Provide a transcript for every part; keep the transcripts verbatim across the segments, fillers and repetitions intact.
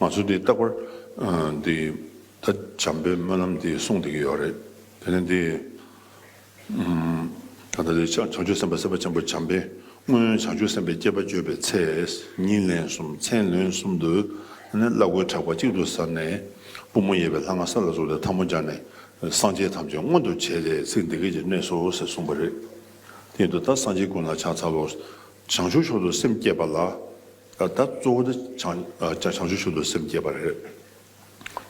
ང་ཚོ་འདི་རྟག་པར་འདི་ད་བྱམས་པའི་སྨོན་ལམ་འདི་གསུངས་བསྡད་ཀྱི་ཡོད་རེད། དེ་ནས་འདི་ད་ལྟ་འདི་བྱང་ཆུབ་སེམས་དཔའ་སེམས་དཔའ་ཆེན་པོ་བྱམས་པས་སྔོན་བྱང་ཆུབ་སེམས་དཔའི་བསྐྱེད་པ་བརྗོད་པའི་ཚེ། ཉིན་ལན་གསུམ་མཚན་ལན་གསུམ་དུ་ནི་བླ་གོས་ཕྲག་པ་གཅིག་ཏུ་གཟར་ནས། པུས་མོ་གཡས་པའི་ལྷ་ང་ས་ལ་བཙུགས་ཏེ་ཐལ་མོ་སྦྱར་ནས། སངས་རྒྱས་ཐམས་ཅད་མངོན་དུ་བྱས་ཏེ་ཚིག་འདི་སྐད་ཅེས་གནས་སོ་ཞེས་གསུངས་པ་རེད། དེ་ཡིན་དུས་ད་སངས་རྒྱས་ཀུན་ལ་ཕྱག་འཚལ་ལོ། བྱང་ཆུབ་མཆོག་ཏུ་སེམས་བསྐྱེད་པ་ལ། ད་གཙོ་བོ་དེ་བྱང་བྱང་ཆུབ་མཆོག་ཏུ་སེམས་བསྐྱེད་པ་རེད།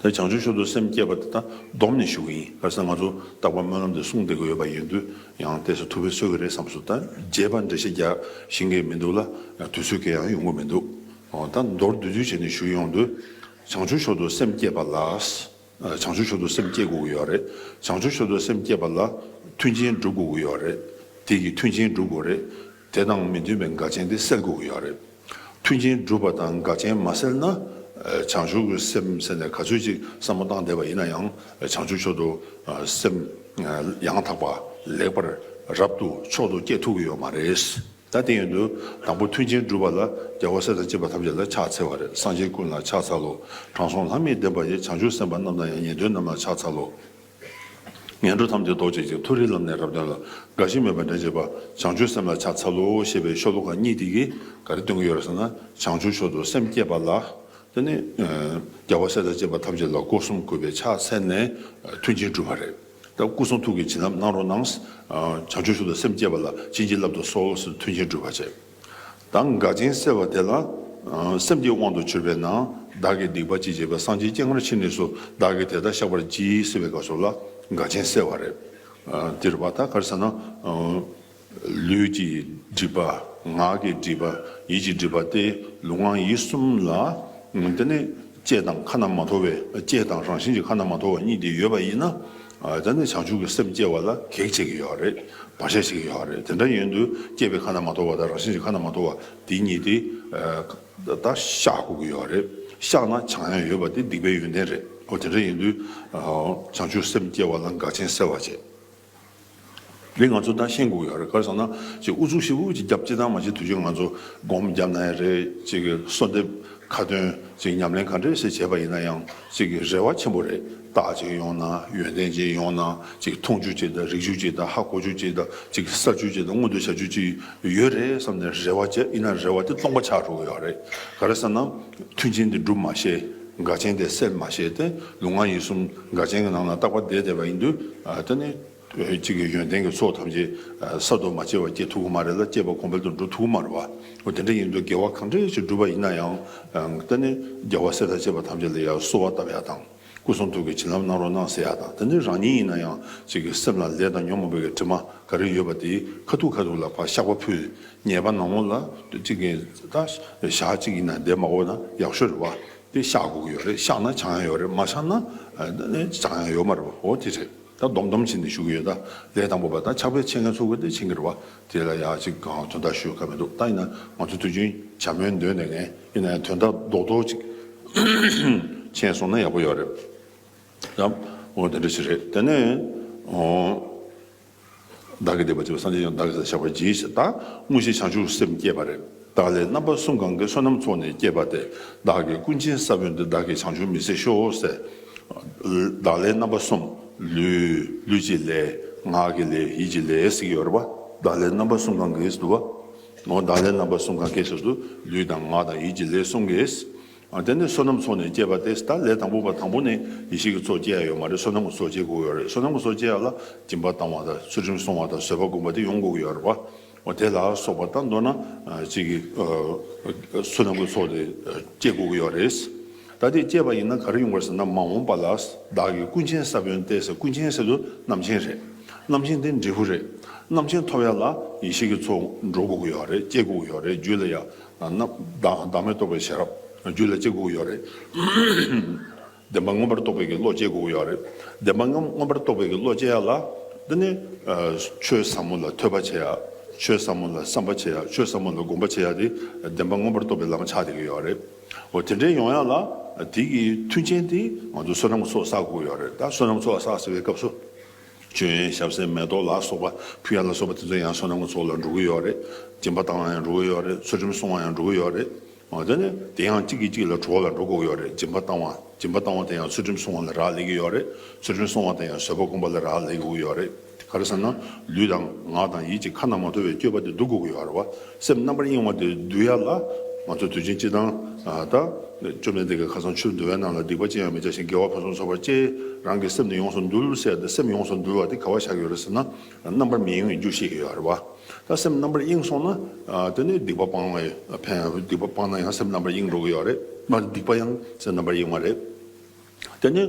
ད་བྱང་ཆུབ་མཆོག་ཏུ་སེམས་བསྐྱེད་པ་དེ་ད་སྡོམ་ནས་ཞུ་གི་ཡིན། ག་རེ་ཟེར་ན་ང་ཚོ་རྟག་པར་སྨོན་ལམ་དེ་གསུངས་བསྡད་ཀྱི་ཡོད་པ་ཡིན་དུས་ཡང་ཏོག་ཙམ་ཐུགས་ཕན་གསོས་ཀྱི་རེད་བསམ་སོང་། ད་རྒྱས་པ་འགྲེལ་བཤད་རྒྱག་ཤེས་ཀྱི་མི་འདུག་ལ། དུས་ཚོད་ཀྱང་ཡོང་གི་མི་འདུག་ད་མདོར་བསྡུས་བསྡུས་བྱས་ནས་ཞུ་ཡོང་དུས། བྱང་ཆུབ་མཆོག་ཏུ་སེམས་བསྐྱེད་པ་ལ། བྱང་ཆུབ་མཆོག་ཏུ་སེམས་བསྐྱེད་དགོས་ཀྱི་ཡོད་རེད། བྱང་ཆུབ་མཆོག་ཏུ་སེམས་བསྐྱེད་པ་ལ་མཐུན་རྐྱེན་སྒྲུབ་དགོས་ཀྱི་ཡོད་རེད། དེ་གི་མཐུན་རྐྱེན་སྒྲུབ་དགོས་རེད། དེ་དང་མི་མཐུན་པའི་འགལ་རྐྱེན་དེ་སེལ་དགོས་ཀྱི་ཡོད་རེད། མཐུན་རྐྱེན་སྒྲུབ་པ་དང་འགལ་རྐྱེན་མ་སེལ་ན། བྱང་ཆུབ་ཀྱི་སེམས་ཟེར་ནས་ག་ཚོད་ཅིག་བསམ་བློ་བཏང་བསྡད་པ་ཡིན་ན་ཡང་བྱང་ཆུབ་མཆོག་ཏུ་སེམས་ཡང་དག་པ་ལེགས་པར་རབ་ཏུ་མཆོག་ཏུ་བསྐྱེད་ཐུབ་ཀྱི་ཡོད་མ་རེད། ད་དེ་ཡིན་དུས་དང་པོ་མཐུན་རྐྱེན་སྒྲུབ་པ་ལ་རྒྱལ་བ་སྲས་དང་བཅས་པ་ཐམས་ཅད་ལ་ཕྱག་འཚལ་བ་རེད། སངས་རྒྱས་ཀུན་ལ་ཕྱག་འཚལ་ལོ། དྲང་སྲོང་ལྷ་མིའི་བདེན་པ་ཡི། བྱང་ཆུབ་སེམས་དཔའ་རྣམས་དང་ཡང་། ཉན་ཐོས་རྣམས་ལ་ཕྱག་འཚལ་ལོ། ངན་འགྲོ་ཐམས་ཅད་ཟློག་བྱེད་ཅིང་། མཐོ་རིས་ལམ་ནས་རབ་སྟོན་ལ། འགའ་ཞིག་མོས་པ་འདྲེན་བྱེད་པ། བྱང་ཆུབ་སེམས་ལ་ཕྱག་འཚལ་ལོ་ཞེས་པའི་ཤོ་ལོ་ཀ་གཉིས་དེ་གིས་ག་རེ་སྟོན་གྱི་ཡོད་རེད་ཟེར་ན། བྱང་ཆུབ་མཆོག་ཏུ་སེམས་བསྐྱེད་པ་ལ། དེ་ནི་རྒྱལ་བ་སྲས་དང་བཅས་པ་ཐམས་ཅད་ལ་སྒོ་གསུམ་གུས་པས་ཕྱག་འཚལ་ནས་མཐུན་རྐྱེན་སྒྲུབ་པ་རེད། ད་སྐུ་གསུང་ཐུགས་ཀྱི་བྱིན་རླབས་གནང་རོགས་གནང་། བྱང་ཆུབ་མཆོག་ཏུ་སེམས་བསྐྱེད་པ་ལ་བྱིན་གྱིས་བརླབ་ཏུ་གསོལ་ཟེར་མཐུན་རྐྱེན་སྒྲུབ་པ་བྱེད། ད་འགལ་རྐྱེན་སེལ་བ་དེ་ལ། སེམས་ཀྱི་དབང་དུ་གྱུར་པས་ན། བདག་གིས་སྡིག་པ་ཅི་བགྱིས་པ། སངས་རྒྱས་སྤྱན་སྔར་ཕྱིན་ནས་སུ། བདག་གིས་དེ་དག་བཤགས་པར་བགྱི། ཟེར་བའི་སྐབས་སུ་ལ་འགལ་རྐྱེན་སེལ་བ་རེད། དེ་རེད་པ། ད་ག་རེ་ཟེར་ན། ལུས་ཀྱི་སྒྲིབ་པ། ངག་གི་སྒྲིབ་པ། ཡིད་ཀྱི་སྒྲིབ་པ་སྟེ་ལུས་ངག་ཡིད་གསུམ་ལ། དེ་ནི་ལྕེ་དང་ཁ་ན་མ་ཐོ་བའི། ལྕེ་དང་རང་བཞིན་གྱི་ཁ་ན་མ་ཐོ་བ་གཉིས་དེ་ཡོད་པ་ཡིན་ན། ད་ནི་བྱང་ཆུབ་ཀྱི་སེམས་སྐྱེ་བ་ལ་གེགས་བྱེད་ཀྱི་ཡོད་རེད། བར་ཆད་བྱེད་ཀྱི་ཡོད་རེད། དེ་འདྲ་ཡིན་དུས་ལྕེ་བའི་ཁ་ན་མ་ཐོ་བ་དང་རང་བཞིན་གྱི་ཁ་ན་མ་ཐོ་བ་དེ་གཉིས་དེ། ད་བཤགས་དགོས་ཀྱི་ཡོད་རེད། བཤགས་ན་བྱང་ཡང་ཡོད་པ་དེ་སྡིག་པའི་ཡོན་ཏན་རེད། འོ་དེ་འདྲ་ཡིན་དུས། བྱང་ཆུབ་སེམས་སྐྱེ་བ་ལ་འགལ་རྐྱེན་སེལ་བ་བྱེད། འདི་ང་ཚོ་ད་ཤེས་དགོས་ཡོད་རེད། ག་རེ་ཟེར་ན་ཅིག་ཨུ་ཚུགས་ཞེ་པོ་ཅིག་རྒྱབ་ཅི་ཐང་མ་བྱེད། དུས་ཅིག་ང་ཚོ་སྒོམ་རྒྱབ་ན་ཡང་རེད། ཅིག་གསོལ་འདེབས་ཁ་ཏོན་ཅིག་ཉམས་ལེན་ག་འདྲས་སེ་བྱས་པ་ཡིན་ན་ཡང་ཅིག་རེ་བ་ཆེན་པོ་རེད། རྟགས་ཅིག་ཡོང་ན། ཡོན་ཏན་ཅིག་ཡོང་ན། ཅིག་མཐོང་རྒྱུ་ཅིག་དང་། རིག་རྒྱུ་ཅིག་དང་། ཧ་གོ་རྒྱུ་ཅིག་དང་། ཅིག་གསལ་རྒྱུ་ཅིག་དང་། མངོན་དུ་བྱ་རྒྱུ་ཅིག་ཡོད་རེད་བསམ་ནས་རེ་བ་བྱས། ཡིན་ན་རེ་བ་དེ་སྟོང་པ་ཆགས་འགྲོ་གི་ཡོད་རེད། ག་རེ་ཟེར་ན་མཐུན་རྐྱེན་དེ་སྒྲུབ་མ་ཤེས། འགལ་རྐྱེན་དེ་སེལ་མ་ཤེས་ཏེ་ལུས་ངག་ཡིད་གསུམ་འགལ་རྐྱེན་གྱི་ནང་ལ་རྟག་པར་བསྡད་བསྡད་པ་ཡིན་དུས། ད་ནི། གཅིག་གི་ཡོན་ཏན་གྱི་ཚོགས་ཐམས་ཅད་གསར་དུ་མ་སྐྱེས་པ་སྐྱེ་ཐུབ་ཀྱི་མ་རེད་ལ། སྐྱེས་པ་གོང་འཕེལ་དུ་འགྲོ་ཐུབ་ཀྱི་མ་རེད་བ། འོ་དེ་འདྲ་ཡིན་དུས་དགེ་བ་གང་འདྲ་ཞིག་བསྒྲུབས་པ་ཡིན་ན་ཡང་། ད་ནི་རྒྱལ་བ་སྲས་དང་བཅས་པ་ཐམས་ཅད་ལ་ཡང་གསོལ་བ་བཏབ་ཡ་དང་། སྐུ་གསུང་ཐུགས་ཀྱི་བྱིན་རླབས་གནང་རོགས་གནང་ཟེར་ཡ་དང་། ད་ནི་རང་ཉིད་ཡིན་ན་ཡང་གཅིག་གི་སེམས་ལ་ལས་དང་ཉོན་མོངས་པའི་གི་དྲི་མ་ག་རེ་ཡོད་པ་དེ་ཁ་ཐུག་ཁ་ཐུག་ལ་ཕར་བཤགས་པ་ཕུལ། ཉེས་པ་ནང་ལོགས་ལ་གཅིག་གི་ད་ཞག་གཅིག་ཡིན་ན་བསྡད་མ་དགོས་ན་ཡག་ཤོས་རེད་བ། དེ་བཤགས་དགོས་ཀྱི་ཡོད་རེད། བཤགས་ན་བྱང་ཡ་ཡོད་རེད། མ་བཤགས་ན་ཨ་ནི་བྱང་ཡ་ཡོད་མ་རེད་བ། འོ་དེ་རེད། ད་སྡོམ་སྡོམ་བྱས་ནས་ཞུ་གི་ཡོད། ད་ལས་དང་པོ་པ་ད་ཕྱག་དཔེ་ཕྱེ་མཁན་ཚོ་གི་དེ་མཁྱེན་གྱི་རེད་བ། དེ་ལ་ཡ་གཅིག་གང་དོན་དག་ཞུ་ཁ་མི་འདུག་ད་ཡིན་ན་ང་ཚོ་དུས་རྒྱུན་བྱ་མོའི་འདོན་ནས་ངས་ཡིན་ན་ཡང་དོན་དག་རྡོག་རྡོག་ཅིག་མཁྱེན་སོང་ན་ཡག་པོ་ཡོད་རེད། ད་འོ་དེ་འདྲ་ཞིག་རེད། དེ་ནས་འོ། བདག་གིས་སྡིག་པ་ཅི་བགྱིས་པ། སངས་རྒྱས་ཀྱང་བདག་གིས་བཤགས་པར་བགྱི། ད་དངོས་གཞི་བྱང་ཆུབ་སེམས་བསྐྱེད་པ་རེད། བདག་ལས་རྣམ་པ་གསུམ་གང་གིས། བསོད་ནམས་ཚོགས་ནི་བསྐྱེད་པ་སྟེ། བདག་གི་ཀུན་མཁྱེན་ས་བོན་ཏེ། བདག་གིས་བྱང་ཆུབ་མི་ཟད་ཤོག་ཟེར། བདག་ལས་རྣམ་པ་གསུམ། ལུས་ལུས་ཀྱི་ལས། ངག་གི་ལས། ཡིད་ཀྱི་ལས་ཟེར་གྱི་ཡོད་རེད་བ། བདག་ལས་རྣམ་པ་གསུམ་གང་གིས་འདུག་བ། འོ་བདག་ལས་རྣམ་པ་གསུམ་གང་གིས་ཟེར་དུས་ལུས་དང་ངག་དང་ཡིད་ཀྱི་ལས་གསུམ་གྱིས། ཨ་དེ་ནས་བསོད་ནམས་ཚོགས་ནི་བསྐྱེད་པ་སྟེ། ད་ལས་དང་པོ་པ་དང་པོ་ནས་ཡེ་ཤེས་ཀྱི་ཚོགས་སྐྱེ་ཡ་ཡོད་མ་རེད། བསོད་ནམས་ཀྱི་ཚོགས་སྐྱེ་དགོས་ཡོད་རེད། བསོད་ནམས་ཀྱི་ཚོགས་སྐྱེ་ཡ་ལ་སྦྱིན་པ་བཏང་བ་དང་། ཚུལ་ཁྲིམས་བསྲུང་བ་དང་། བཟོད་པ་བསྒོམ་པ་དེ་ཡོང་དགོས་ཀྱི་ཡོད་རེད་བ། འོ་དེ་ལ་སོགས་པ་ད་མདོར་ན་ཨ་གཅིག་གི་ཨ་བསོད་ནམས་ཀྱི་ཚོགས་དེ་ཨ་སྐྱེ་དགོས་ཀྱི་ཡོད་རེད། ད་དེ་སྐྱེས་པ་ཡིན་ན་ག་རེ་ཡོང་དགོས་ཟེར་ན། མ་འོངས་པ་ལ་བདག་གི་ཀུན་མཁྱེན་ས་བོན་ཏེ་ཟེར། ཀུན་མཁྱེན་ཟེར་དུས་རྣམ་མཁྱེན་རེད། རྣམ་མཁྱེན་དེ་འབྲས་བུ་རེད། རྣམ་མཁྱེན་ཐོབ་ཡ་ལ་ཡེ་ཤེས་ཀྱི་ཚོགས་འགྲོ་དགོས་ཀྱི་ཡོད་རེད། སྐྱེ་དགོས་ཀྱི་ཡོད་རེད། རྒྱུད་ལ་ཡ། ན་བདག་བདག་མེད་རྟོགས་པའི་ཤེས་རབ་རྒྱུད་ལ་སྐྱེ་དགོས་ཡོད་རེད། བདེན་པ་མངོན་པར་རྟོགས་པའི་གི་བློ་སྐྱེ་དགོས་ཡོད་རེད། བདེན་པ་མངོན་མངོན་པར་རྟོགས་པའི་གི་བློ་སྐྱེ་ཡ་ལ། འདི་ནི་ཨ་ཆོས་ཟབ་མོ་ལ་ཐོས་པ་བྱེད་ཡ། ཆོས་ཟབ་མོ་ལ་བསམ་པ་བྱེད་ཡ། ཆོས་ཟབ་མོ་ལ་སྒོམ་པ་བྱེད་ཡ་དེ་བདེན་པ་མངོན་པར་རྟོགས་པའི་ལམ་ཆགས་བསྡད་ཀྱི་ཡོད་རེད། འོ་དེ་འདྲའི་ཡོང་ཡ་ལ་དེ་གི་མཐུན་རྐྱེན་དེ་ང་ཚོ་བསོད་ནམས་ཚོགས་བསགས་དགོས་ཡོད་རེད། ད་བསོད་ནམས་ཚོགས་བསགས་ཟེར་བའི་སྐབས་སུ། མཆོད་ཡོན་ཞབས་བསིལ་མེ་ཏོག་ལ་སོགས་པ་ཕུལ་ཡ་ལ་སོགས་པ་དེ་ཚོ་ཡང་བསོད་ནམས་ཀྱི་ཚོགས་ལ་འགྲོ་གི་ཡོད་རེད། སྦྱིན་པ་བཏང་བ་ཡང་འགྲོ་གི་ཡོད་རེད། ཚུལ་ཁྲིམས་བསྲུང་བ་ཡང་འགྲོ་གི་ཡོད་རེད། འོ་དེ་ནི་དེ་ཡང་གཅིག་གིས་གཅིག་ལ་གྲོགས་ལ་འགྲོ་དགོས་ཡོད་རེད། སྦྱིན་པ་བཏང་བ། སྦྱིན་པ་བཏང་བ་དེ་ཡང་ཚུལ་ཁྲིམས་སྲུང་བ་ལ་རག་ལས་ཀྱི་ཡོད་རེད། ཚུལ་ཁྲིམས་སྲུང་བ་དེ་ཡང་བཟོད་པ་སྒོམ་པ་ལ་རག་ལས་ཀྱི་ཡོད་རེད། ག་རེ་ཟེར་ན། ལུས་དང་ངག་དང་ཡིད་ཀྱི་ཁ་ན་མ་ཐོ་བའི་སྤྱོད་པ་དེ་སྡུག་དགོས་ཀྱི་ཡོད་རེད་བ། སེམས་རྣམ་པར་གཡེང་བ་དེ་སྡུག་ཡ་ལ། ང་ཚོ་དུས་རྒྱུན་སྤྱི་དང་། ད། བཅོམ་ལྡན་འདས་ཀྱིས་ཁ་སང་ཆོས་འདུལ་བའི་ནང་ལ་སྡིག་པ་ཅི་ཡང་མི་བྱ་ཞིང་དགེ་བ་ཕུན་སུམ་ཚོགས་པར་སྤྱད། རང་གི་སེམས་ནི་ཡོངས་སུ་འདུལ་ཟེར་ཏེ། སེམས་ཡོངས་སུ་འདུལ་བ་དེ་ག་བ་བཞག་ཡོད་རེད་ཟེར་ན། རྣམ་པར་མི་གཡེང་བའི་རྒྱུ་བཤད་ཀྱི་ཡོད་རེད་བ། ད་སེམས་རྣམ་པར་གཡེངས་སོང་ན། དེ་ནི་སྡིག་པ་སྤང་བའི་ཕན། སྡིག་པ་སྤངས་ན་ཡང་སེམས་རྣམ་པར་གཡེང་འགྲོ་གི་ཡོད་རེད། མ་སྡིག་པ་ཡང་སེམས་རྣམ་པར་གཡེང་བ་རེད། དེ་ནི་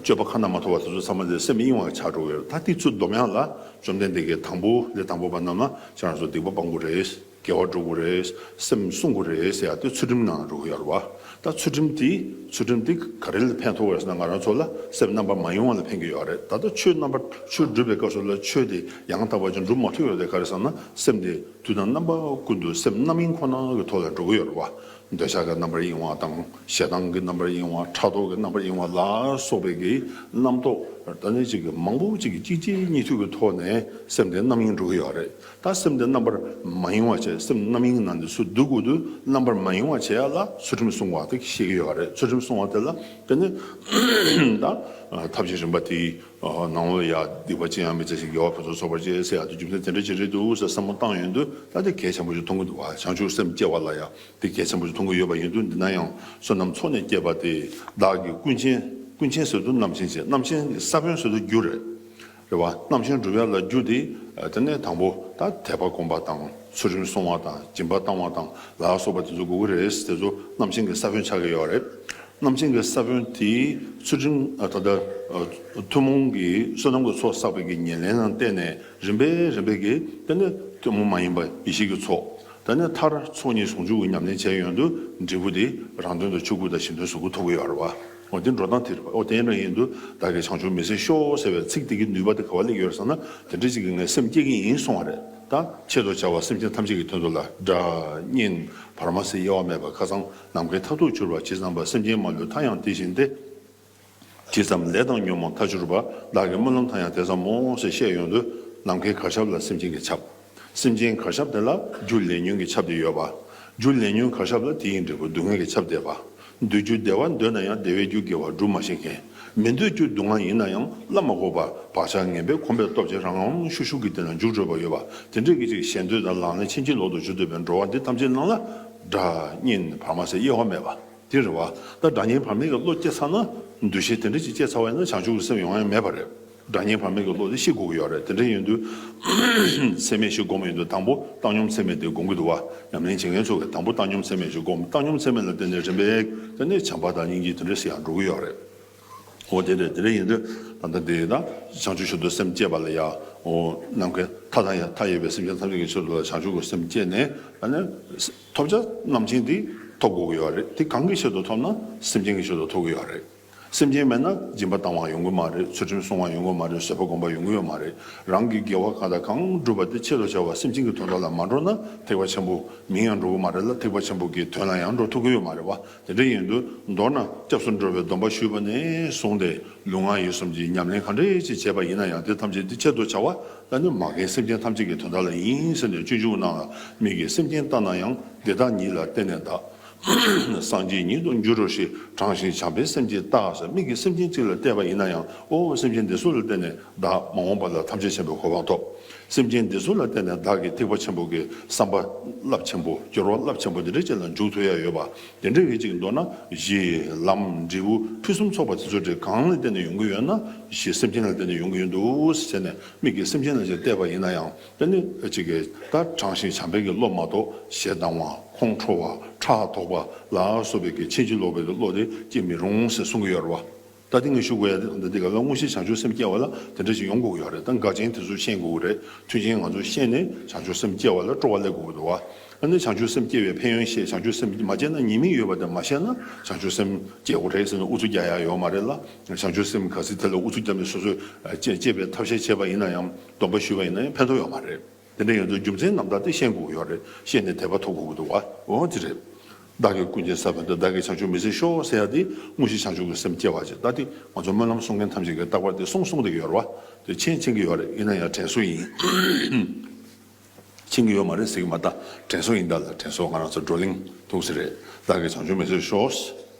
སྤྱོད་པ་ཁ་ན་མ་ཐོ་བ་དེ་ཚོ་ཚང་མ་དེ་སེམས་གཡེང་བ་ཆགས་འགྲོ་གི་ཡོད་རེད། ད་དེ་ཚུར་སྡོམ་ཡག་ལ་བཅོམ་ལྡན་འདས་ཀྱིས་དང་པོ་ལས་དང་པོ་པ་རྣམས་ལ་ཁྱེད་རང་ཚོ་སྡིག་པ་སྤང་དགོས་རེད། དགེ་བ་སྒྲུབ་དགོས་རེད། སེམས་བསྲུང་དགོས་རེད་ཟེར་ཡག་དེ་ཚུལ་ཁྲིམས་ནང་འགྲོ་གི་ཡོད་རེད་བ། ད་ཚུལ་ཁྲིམས་དེ། ཚུལ་ཁྲིམས་དེ་ག་རེ་ལ་ཕན་ཐོགས་རེད་ཟེར་ན། ང་རང་ཚོ་ལ་སེམས་རྣམ་པར་མ་གཡེང་བ་ལ་ཕན་གྱི་ཡོད་རེད། ད་ལྟ་ཆོས་རྣམ་པར། ཆོས་སྒྲུབ་པའི་སྐབས་སུ་ལ་ཆོས་དེ་ཡང་དག་པ་ཅིག་སྒྲུབ་མ་ཐུབ་ཡོད་དེ། ག་རེ་ཟེར་ན། སེམས་དེ་དུས་དང་རྣམ་པ་ཀུན་ཏུ་སེམས་རྣམ་གཡེང་ཁོ་ན་གི་ཐོག་ལ་འགྲོ་གི་ཡོད་རེད་བ། འདོད་ཆགས་ཀྱི་རྣམ་པར་གཡེང་བ་དང་། ཞེ་སྡང་གི་རྣམ་པར་གཡེང་བ། ཕྲག་དོག་གི་རྣམ་པར་གཡེང་བ་ལ་སོགས་པའི་གི་རྣམ་རྟོག་ད་ནི་གཅིག་གི་མང་པོ་གཅིག་གིས་གཅིག་རྗེས་གཉིས་མཐུད་ཀྱི་ཐོག་ནས་སེམས་དེ་རྣམ་གཡེང་འགྲོ་གི་ཡོད་རེད། ད་སེམས་དེ་རྣམ་པར་མ་གཡེང་བ་བྱས། སེམས་རྣམ་གཡེང་ནང་དུ་ཚུར་འདུ་དགོས་དུས་རྣམ་པར་མ་གཡེང་བ་བྱེད་ཡ་ལ་ཚུལ་ཁྲིམས་སྲུང་བ་དེ་ཤེས་ཀྱི་ཡོད་རེད། ཚུལ་ཁྲིམས་སྲུང་བ་དེ་ལ་དེ་ནི་ད་ཐབས་ཀྱི་རིམ་པ་དེ་ནང་ལོགས་ཡ། སྡིག་པ་ཅི་ཡང་མི་བྱ་ཞིང་དགེ་བ་ཕུན་སུམ་ཚོགས་པར་སྤྱད་ཟེར་ཡ་དེ་རྒྱུ་མཚན་དེ་འདྲ་ཅིག་རེད་འདུག་ཟེར་བསམ་བློ་བཏང་ཡོང་དུས། ད་དེ་གལ་ཆེན་པོ་ཞིག་མཐོང་གི་འདུག་བ། བྱང་ཆུབ་སེམས་བསྐྱེད་པ་ལ་ཡ་དེ་གལ་ཆེན་པོ་ཞིག་མཐོང་གི་ཡོད་པ་ཡིན་དུས། འདི་ན་ཡང་བསོད་ནམས་ཚོགས་ནས་བསྐྱེད་པ་དེ་བདག་གི་ཀུན་མཁྱེན། ཀུན་མཁྱེན་ཟེར་དུས་རྣམ་མཁྱེན་བྱས། རྣམ་མཁྱེན་གྱི་ས་བོན་ཟེར་དུས་རྒྱུ་རེད། རེད་བ། རྣམ་མཁྱེན་སྒྲུབ་ཡ་ལ་རྒྱུ་དེ། དེ་ནས་དང་པོ་ད་དད་པ་སྒོམ་པ་དང་། ཚུལ་ཁྲིམས་སྲུང་བ་དང་། སྦྱིན་པ་བཏང་བ་དང་ལ་སོགས་པ་དེ་ཚོ་དགོས་ཀྱི་རེད། དེ་ཚོ་རྣམ་མཁྱེན་གྱི་ས་བོན་ཆགས་ཀྱི་ཡོད་རེད། རྣམ་མཁྱེན་གྱི་ས་བོན་དེ་ཚུལ་ཁྲིམས། ཨ། ད་ལྟ་ཐུན་མོང་གི་བསོད་ནམས་ཀྱི་ཚོགས་བསགས་པའི་གི་ཉེར་ལེན་ལ་བརྟེན་ནས་རིམ་པས་རིམ་པས་ཀྱིས། དེ་ནས་ཐུན་མོང་མ་ཡིན་པ་ཡེ་ཤེས་ཀྱི་ཚོགས། དེ་ནས་མཐར་ཚོགས་གཉིས་ཟུང་འཇུག་གི་ཉམས་ལེན་བྱས་ཡོང་དུས། འབྲས་བུ་དེ་རང་དོན་དུ་ཆོས་སྐུ་དང་གཞན་དོན་གཟུགས་སྐུ་ཐོབ་ཀྱི་ཡོད་རེད་བ། འོ་དེ་འགྲོ་སྟངས་དེ་རེད་བ། འོ་དེ་འདྲ་ཡིན་དུས། བདག་གིས་བྱང་ཆུབ་མི་ཟད་ཤོག་ཟེར་བའི་ཚིག་དེ་གི་ནུས་པ་དེ་ག་བ་སླེབས་ཡོད་རེད་ཟེར་ན། དེ་འདྲ་ཅིག་གིས་ངས་སེམས་བསྐྱེད་ཀྱི་ཡིན་གསུང་བ་རེད། ད་ཆེད་དུ་བྱ་བ་སེམས་ཅན་ཐམས་ཅད་ཀྱི་དོན་དུ་ལ། སྒྲ་སྙན་བར་མ་ཟད་དབྱེ་བ་མེད་པ། ཁ་སང་ནམ་མཁའི་མཐར་ཐུག་གྱུར་པ་ཇི་ཙམ་པ། སེམས་ཅན་མ་ལུས་མཐའ་ཡང་དེ་བཞིན་ཏེ། ཇི་ཙམ་ལས་དང་ཉོན་མོངས་མཐར་གྱུར་པ། བདག་གི་སྨོན་ལམ་མཐའ་ཡང་དེ་ཙམ་མོ་ཟེར་བཤད་ཡོང་དུས། ནམ་མཁའི་གར་ཞབས་ལ་སེམས་ཅན་གྱིས་ཁྱབ། སེམས་ཅན་གར་ཞབས་དེ་ལ་རྒྱུ་ལས་ཉོན་གྱིས་ཁྱབ་སྟེ་ཡོད་པ། རྒྱུ་ལས་ཉོན་གར་ཞབས་ལ་དེ་ཡི་འབྲས་བུ་སྡུག་བསྔལ་གྱིས་ཁྱབ་བསྡད་པ། འདོད་རྒྱུ་བདེ་བ་འདོད་ན་ཡང་། བདེ་བའི་རྒྱུ་དགེ་བ་སྒྲུབ་མ་ཤེས་མཁན། མི་འདོད་རྒྱུ་སྡུག་བསྔལ་ཡིན་ན་ཡང་སླབ་མ་དགོས་པར་བག་ཆགས་ངན་པས་གོམས་པའི་སྟོབས་ཀྱིས་རང་ཤུགས་ཤུགས་ཀྱིས་དེ་ལ་འཇུག་འགྲོ་བ་ཡོད་པ། དེ་འདྲའི་གི་ཅིག་ཞེ་འདོད་དང་ལག་ལེན་ཕྱིན་ཅི་ལོག་ཏུ་འགྱུར་འདོད་པའི་འགྲོ་བ་འདི་ཐམས་ཅད་ནང་ལ། སྒྲ་སྙན་བར་མ་ཟད་དབྱེ་བ་མེད་པ། དེ་རེད་བ། ད་སྒྲ་སྙན་བར་མའི་གི་བློ་སྐྱེས་ཚར་ན། འདུ་ཤེས་དེ་འདྲ་ཅིག་སྐྱེས་ཚར་བ་ཡིན་ན་བྱང་ཆུབ་ཀྱི་སེམས་ཡོང་ཡ་མེད་པ་རེད། སྒྲ་སྙན་བར་མའི་གི་བློ་དེ་ཤེས་དགོས་ཀྱི་ཡོད་རེད། དེ་འདྲ་ཡིན་དུས། ཚད་མེད་བཞི་སྒོམ་ཡོང་དུས། དང་པོ་བཏང་སྙོམས་ཚད་མེད་དེ་སྒོམ་གྱི་འདུག་བ། ཉམས་ལེན་བྱེད་མཁན་ཚོ་གིས་དང་པོ་བཏང་སྙོམས་ཚད་མེད་བཞི་སྒོམ། བཏང་སྙོམས་ཚད་མེད་ལ་བརྟེན་ནས་རིམ་པས་དེ་ནས་བྱམས་པ་དང་སྙིང་རྗེ་དེ་འདྲ་ཟེར་ཡང་འགྲོ་གི་ཡོད་རེད། འོ་དེ་རེད། དེ་འདྲ་ཡིན་དུས་ད་ལྟ་དེ་ད་བྱང་ཆུབ་མཆོག་ཏུ་སེམས་བསྐྱེད་པ་ལ་ཡ། འོ་ནམ་མཁའི་མཐའ་དང་ཡང་མཐའ་ཡས་པའི་སེམས་ཅན་ཐམས་ཅད་ཀྱི་ཆེད་དུ་ལ་བྱང་ཆུབ་ཀྱི་སེམས་བསྐྱེད་ནས། ཨ་ནི་ཐོབ་བྱ་རྣམ་མཁྱེན་དེ་ཐོབ་དགོས་ཀྱི་ཡོད་རེད། དེ་གང་གི་ཆེད་དུ་ཐོབ་ན། སེམས་ཅན་གྱི་ཆེད་དུ་ཐོབ་ཀྱི་ཡོད་རེད། སེམས་ཅན་མེད་ན་སྦྱིན་པ་བཏང་བ་ཡོང་གི་མ་རེད། ཚུལ་ཁྲིམས་སྲུང་བ་ཡོང་གི་མ་རེད། བཟོད་པ་སྒོམ་པ་ཡོང་གི་ཡོད་མ་རེད། རང་གི་དགེ་བ་གང་དང་གང་བསྒྲུབས་པ་དེ་ཆེད་དུ་བྱ་བ་སེམས་ཅན་གྱི་དོན་དག་ལ་མ་འགྲོ་ན། ཐེག་པ་ཆེན་པོ་མིང་ཡང་འགྲོ་གི་མ་རེད་ལ། ཐེག་པ་ཆེན་པོ་གི་དོན་ལ་ཡང་འགྲོ་ཐུབ་ཀྱི་ཡོད་མ་རེད་བ། དེ་འདྲ་ཡིན་དུས་མདོར་ན་སྐྱབས་སུ་འགྲོ་བའི་སྡོམ་པ་ཞུས་པ་ནས་བཟུང་སྟེ། ལུས་ངག་ཡིད་གསུམ་གྱི་ཉམས་ལེན་གང་འདྲ་ཅིག་བྱས་པ་ཡིན་ན་ཡང་། དེ་ཐམས་ཅད་དེ་ཆེད་དུ་བྱ་བ། ད་ནི་མ་རྒན་སེམས་ཅན་ཐམས་ཅད་ཀྱི་དོན་དག་ལ་ཡིན་ཟེར་ནས། སྤྱོད་འཇུག་ནང་ལ། མིག་གིས་སེམས་ཅན་ལྟ་ན་ཡང་། དེ་དག་ཉིད་ལ་བལྟས་ནས་བདག་སངས་རྒྱས་ཉིད་དུ་འགྱུར་རོ་ཞེས། དྲང་ཞིང་བྱམས་པའི་སེམས་ཀྱིས་བལྟ་ཟེར། མིག་གིས་སེམས་ཅན་གཅིག་ལ་བལྟས་པ་ཡིན་ན་ཡང་། ཨོ་སེམས་ཅན་འདི་ཚོ་ལ་བལྟས་ནས་བདག་མ་འོངས་པ་ལ་ཐམས་ཅད་མཁྱེན་པའི་གོ་འཕང་ཐོབ། སེམས་ཅན་འདི་ཚོ་ལ་བརྟེན་ནས་བདག་གིས་ཐེག་པ་ཆེན་པོ་གི་བསམ་པ་རླབས་ཆེན་པོ། སྦྱོར་བ་རླབས་ཆེན་པོ་འདི་འདྲ་ཅིག་ལ་འཇུག་ཐུབ་ཡ་ཡོད་པ། དེ་འདྲ་ཡོད་ཅིག་མདོར་ན་གཞི་ལམ་འབྲས་བུ་ཕུན་སུམ་ཚོགས་པ་དེ་ཚོ་དེ་གང་ལ་བརྟེན་ནས་ཡོང་གི་ཡོད་ན། གཞི་སེམས་ཅན་ལ་བརྟེན་ནས་ཡོང་གི་ཡོད་འདུག་ཟེར་ནས། མིག་གིས་སེམས་ཅན་ལ་ཅིག་བལྟས་པ་ཡིན་ན་ཡང་། དེ་ནི་ཅིག་གི་ད་དྲང་ཞིང་བྱམས་པའི་གི་བློ་མ་གཏོགས། ཞེ་སྡང་བ། ཁོང་ཁྲོ་བ། ཕྲག་དོག་པ་ལ་སོགས་པའི་གི་ཕྱིན་ཅི་ལོག་པའི་གི་བློ་དེ་སྐྱེ་མི་རུང་ཟེར་གསུང་གི་ཡོད་རེད་བ། ད་དེ་ངས་ཞུ་དགོས་ཡ་དེ། ད་འདི་ག་ལ་དངོས་གཞི་བྱང་ཆུབ་སེམས་སྐྱེ་བ་ལ་དེ་འདྲ་ཞིག་ཡོང་དགོས་ཀྱི་ཡོད་རེད། ད་འགལ་རྐྱེན་དེ་ཚོ་ཤེས་དགོས་ཀྱི་རེད། མཐུན་རྐྱེན་ང་ཚོ་ཤེས་ནས་བྱང་ཆུབ་སེམས་སྐྱེ་བ་ལ་སྤྲོ་བ་སླེབས་དགོས་ཀྱི་འདུག་བ། ཨ་ནི་བྱང་ཆུབ་སེམས་སྐྱེ་བའི་ཕན་ཡོན་ཤེས། བྱང་ཆུབ་སེམས་མ་སྐྱེས་ན་ཉེས་དམིགས་ཡོད་པ་དེ་མ་ཤེས་ན། བྱང་ཆུབ་སེམས་སྐྱེ་དགོས་རེད་ཟེར་ནས་ཨུ་ཚུགས་རྒྱག་ཡ་ཡོད་མ་རེད་ལ། བྱང་ཆུབ་སེམས་ག་ཚོད་དེ་ལ་ཨུ་ཚུགས་རྒྱབ་ནས་སོ་སོས་སྐྱེ་སྐྱེ་བའི་ཐབས་ཤེས་བྱས་པ་ཡིན་ན་ཡང་། སྡོམ་པ་ཞུས་པ་ཡིན་ན་ཡང་ཕན་ཐོགས་ཡོད་མ་རེད། དེ་འདྲ་ཡིན་དུས་རྒྱུ་མཚན་རྣམ་དག་དེ་ཤེས་དགོས་ཀྱི་ཡོད་རེད། ཤེས་ནས་དད་པ་ཐོབ་དགོས་ཀྱི་འདུག་བ། འོ་དེ་རེད། བདག་གི་ཀུན་མཁྱེན་ས་བོན་དུ། བདག་གིས་བྱང་ཆུབ་མི་ཟད་ཤོག་ཟེར་ཡ་དེ་དངོས་གཞི་བྱང་ཆུབ་ཀྱི་སེམས་སྐྱེ་བ་ཅིག་ད་དེ་ང་ཚོ་སྨོན་ལམ་གསུང་མཁན་ཐམས་ཅད་ཀྱིས་རྟག་པར་དེ་གསུང་གསུང་བསྡད་ཀྱི་ཡོད་རེད་བ། དེ་མཁྱེན་མཁྱེན་གྱི་ཡོད་རེད། ཡིན་ན་ཡང་དྲན་གསོ་ཡིན། ཕྱིན་གྱི་ཡོད་མ་རེད་ཟེར་གྱི་མ་རེད། ད་དྲན་གསོ་ཡིན་ད་ལ། དྲན་གསོ་ང་རང་ཚོ་བགྲོ་གླེང་ཐུགས་སུ་རེད། བདག་གིས་བྱང་ཆུབ་མི་བཟོད་ཤོག།